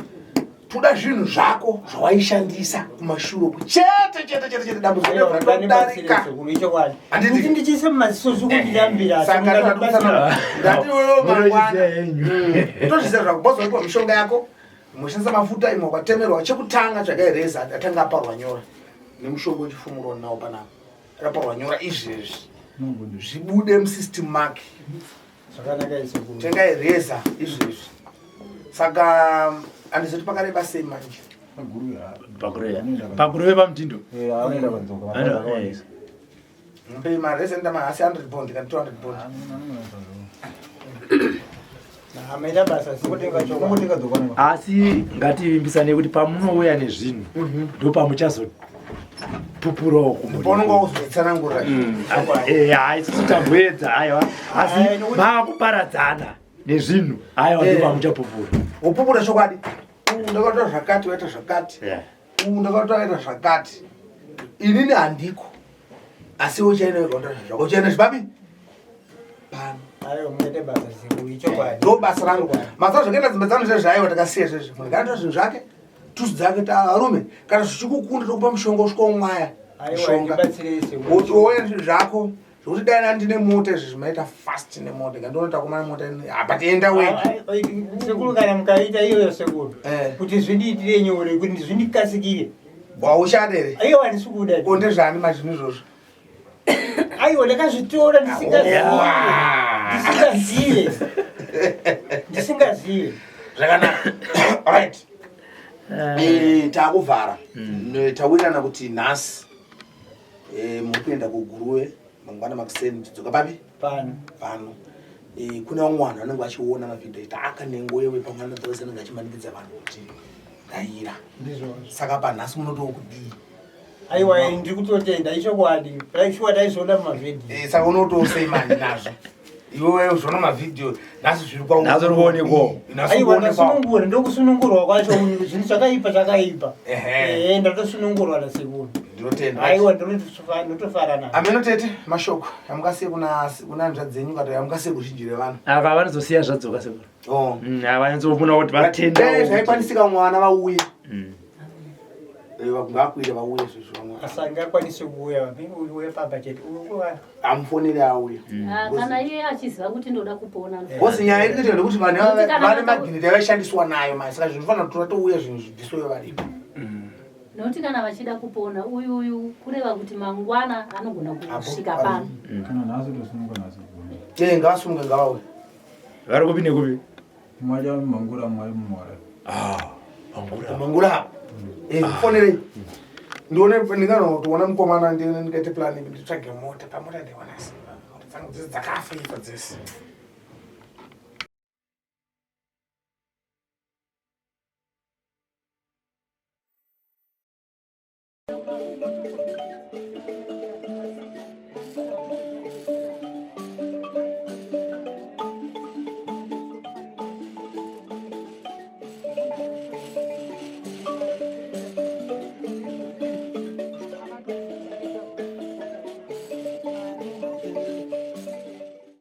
toda zvinhu zvako zvawaishandisa kumashure uku chete chete chete chete dambudziko Aiwa, mungandibatsire ratodarika. sekuru ichokwadi. Handiti- Kuti ndichiise mumaziso zvikundiyambira Saka mungandibatsira. ndati iwewe Munochiziya mangwana henyu. tozviziva zvako bhozi waipiwa mishonga yako moshandisa mafuta imwe wakatemerwa chekutanga tsvakai reza atanga aparwa nyora nemushonga wechifumuro nawo panapa raparwa nyora izvezvi zvibude musystem make. Zvakanaka isekuru. Tengai reza izvezvi. Saka handizoti pakareba sei manje. Pakureya. Pakureya pamutindo. Anoenda padzoka. Ano, eh. Mupei mareza enda mahasi 100 bond kana 200 bond. Ah, maita basa sekuru chokwadi. Kungotenga dzokwana. Asi ngativimbisane kuti pamunouya nezvinhu ndopamuchazopupurawo kumhuri. Paunonga uzotsanangurira. Eh, hai isusu tamboedza aiwa asi Ai, nokuti- maakuparadzana nezvinhu aiwa ndopamuchapupura. Wopupura chokwadi uwu ndakatoa zvakati waita zvakati Yeah. uwu ndakatoa waita zvakati inini handiko asi uchaenda wega unoita zvako uchaenda zvipapi pano. Aiwa, munoita basa sekuru, ichokwadi. Ndo basa rangu. Mazuva zvakaenda dzimba dzangu zvezvi aiwa takasiya zvezvi. Munhu ngaatora zvinhu zvake, tusu dzake ta varume kana zvichikukunda tokupa mushonga usvika umwaya. Aiwa, Mushonga. ndibatsirei sekuru. Woti wouya nezvinhu zvako zvekuti dai ndandine mota izvi zvimaita fast nemota ngandiona takomana mota apa tienda wega. Sekuru kana mukaita iyoyo sekuru. Eh. Kuti zvindiitire nyore, kuti zvindikasikire. Waushanda here? Aiwa, handisi kuda. Ko ndezvani mazvinhu izvozvo? Aiwa, ndakazvitora ndisingazive. Ndisingazive. Ndisingazive. Zvakanaka. Right. Eh, takuvhara. Tawirirana kuti nhasi muri kuenda kuGuruve mangwana makuseni tidzoka papi? Pano. Pano. Kune vamwe vanhu vanenge vachiona mavhidhiyo ita akanengo yewe pamwe anodzosa anenge achimanikidza vanhu kuti daira. Ndizvozvo. Saka panhasi munotowo kudii? Aiwa, ndiri kutotenda ichokwadi. Shuwa taizoona mumavhidhiyo. Saka unotosei mani nazvo? Iwe uzviona mavhidhiyo nhasi zviri kwa Nhasi uri kuonekwawo. Nhasi uri Aiwa, kuonekwawo. ndasunungura, ndokusunungurwa kwacho zvinhu zvakaipa zvakaipa. Ehe. Eh, ndatosunungurwa nasekuru. Ndinotenda. Aiwa, ndinotofara nazvo. Ameno tete mashoko amukasiye kuna hanzvadzi dzenyu kana amukasiye kuzhinji revanhu. Ava vanozosiya zvadzoka sekuru. Oh. Ava vanozofuna kuti vatende. Dai zvaikwanisika mwana vauye. Ngakwire vauye zvezvo vamwe. Asangakwanisi kuuya, uye papa chete. Uye Amufonere auye. Ah, kana iye achiziva kuti ndoda kupona. Bosi nyaya iri kuita ndekuti vanhu Nokuti kana vane vaka- magineti avaishandiswa nayo manje saka zvinhu zvinofanira kutora touya zvinhu zvibviswe varipo. Nokuti kana vachida kupona uyu uyu kureva kuti mangwana anogona kusvika pano. Kana nhasi tosununga nhasi. Eh, ngavasunge ngavauye. Vari kupi nekupi? Mwaja mangura mwari mumwara. Ah, mangura. Mangura. Eh, fonerei. Ndione ndinganotoona mukomana ndione ndikaite plan nditsvage mota pamota ndiwana simba. Mota dzangu dzese dzakafa idzo dzese.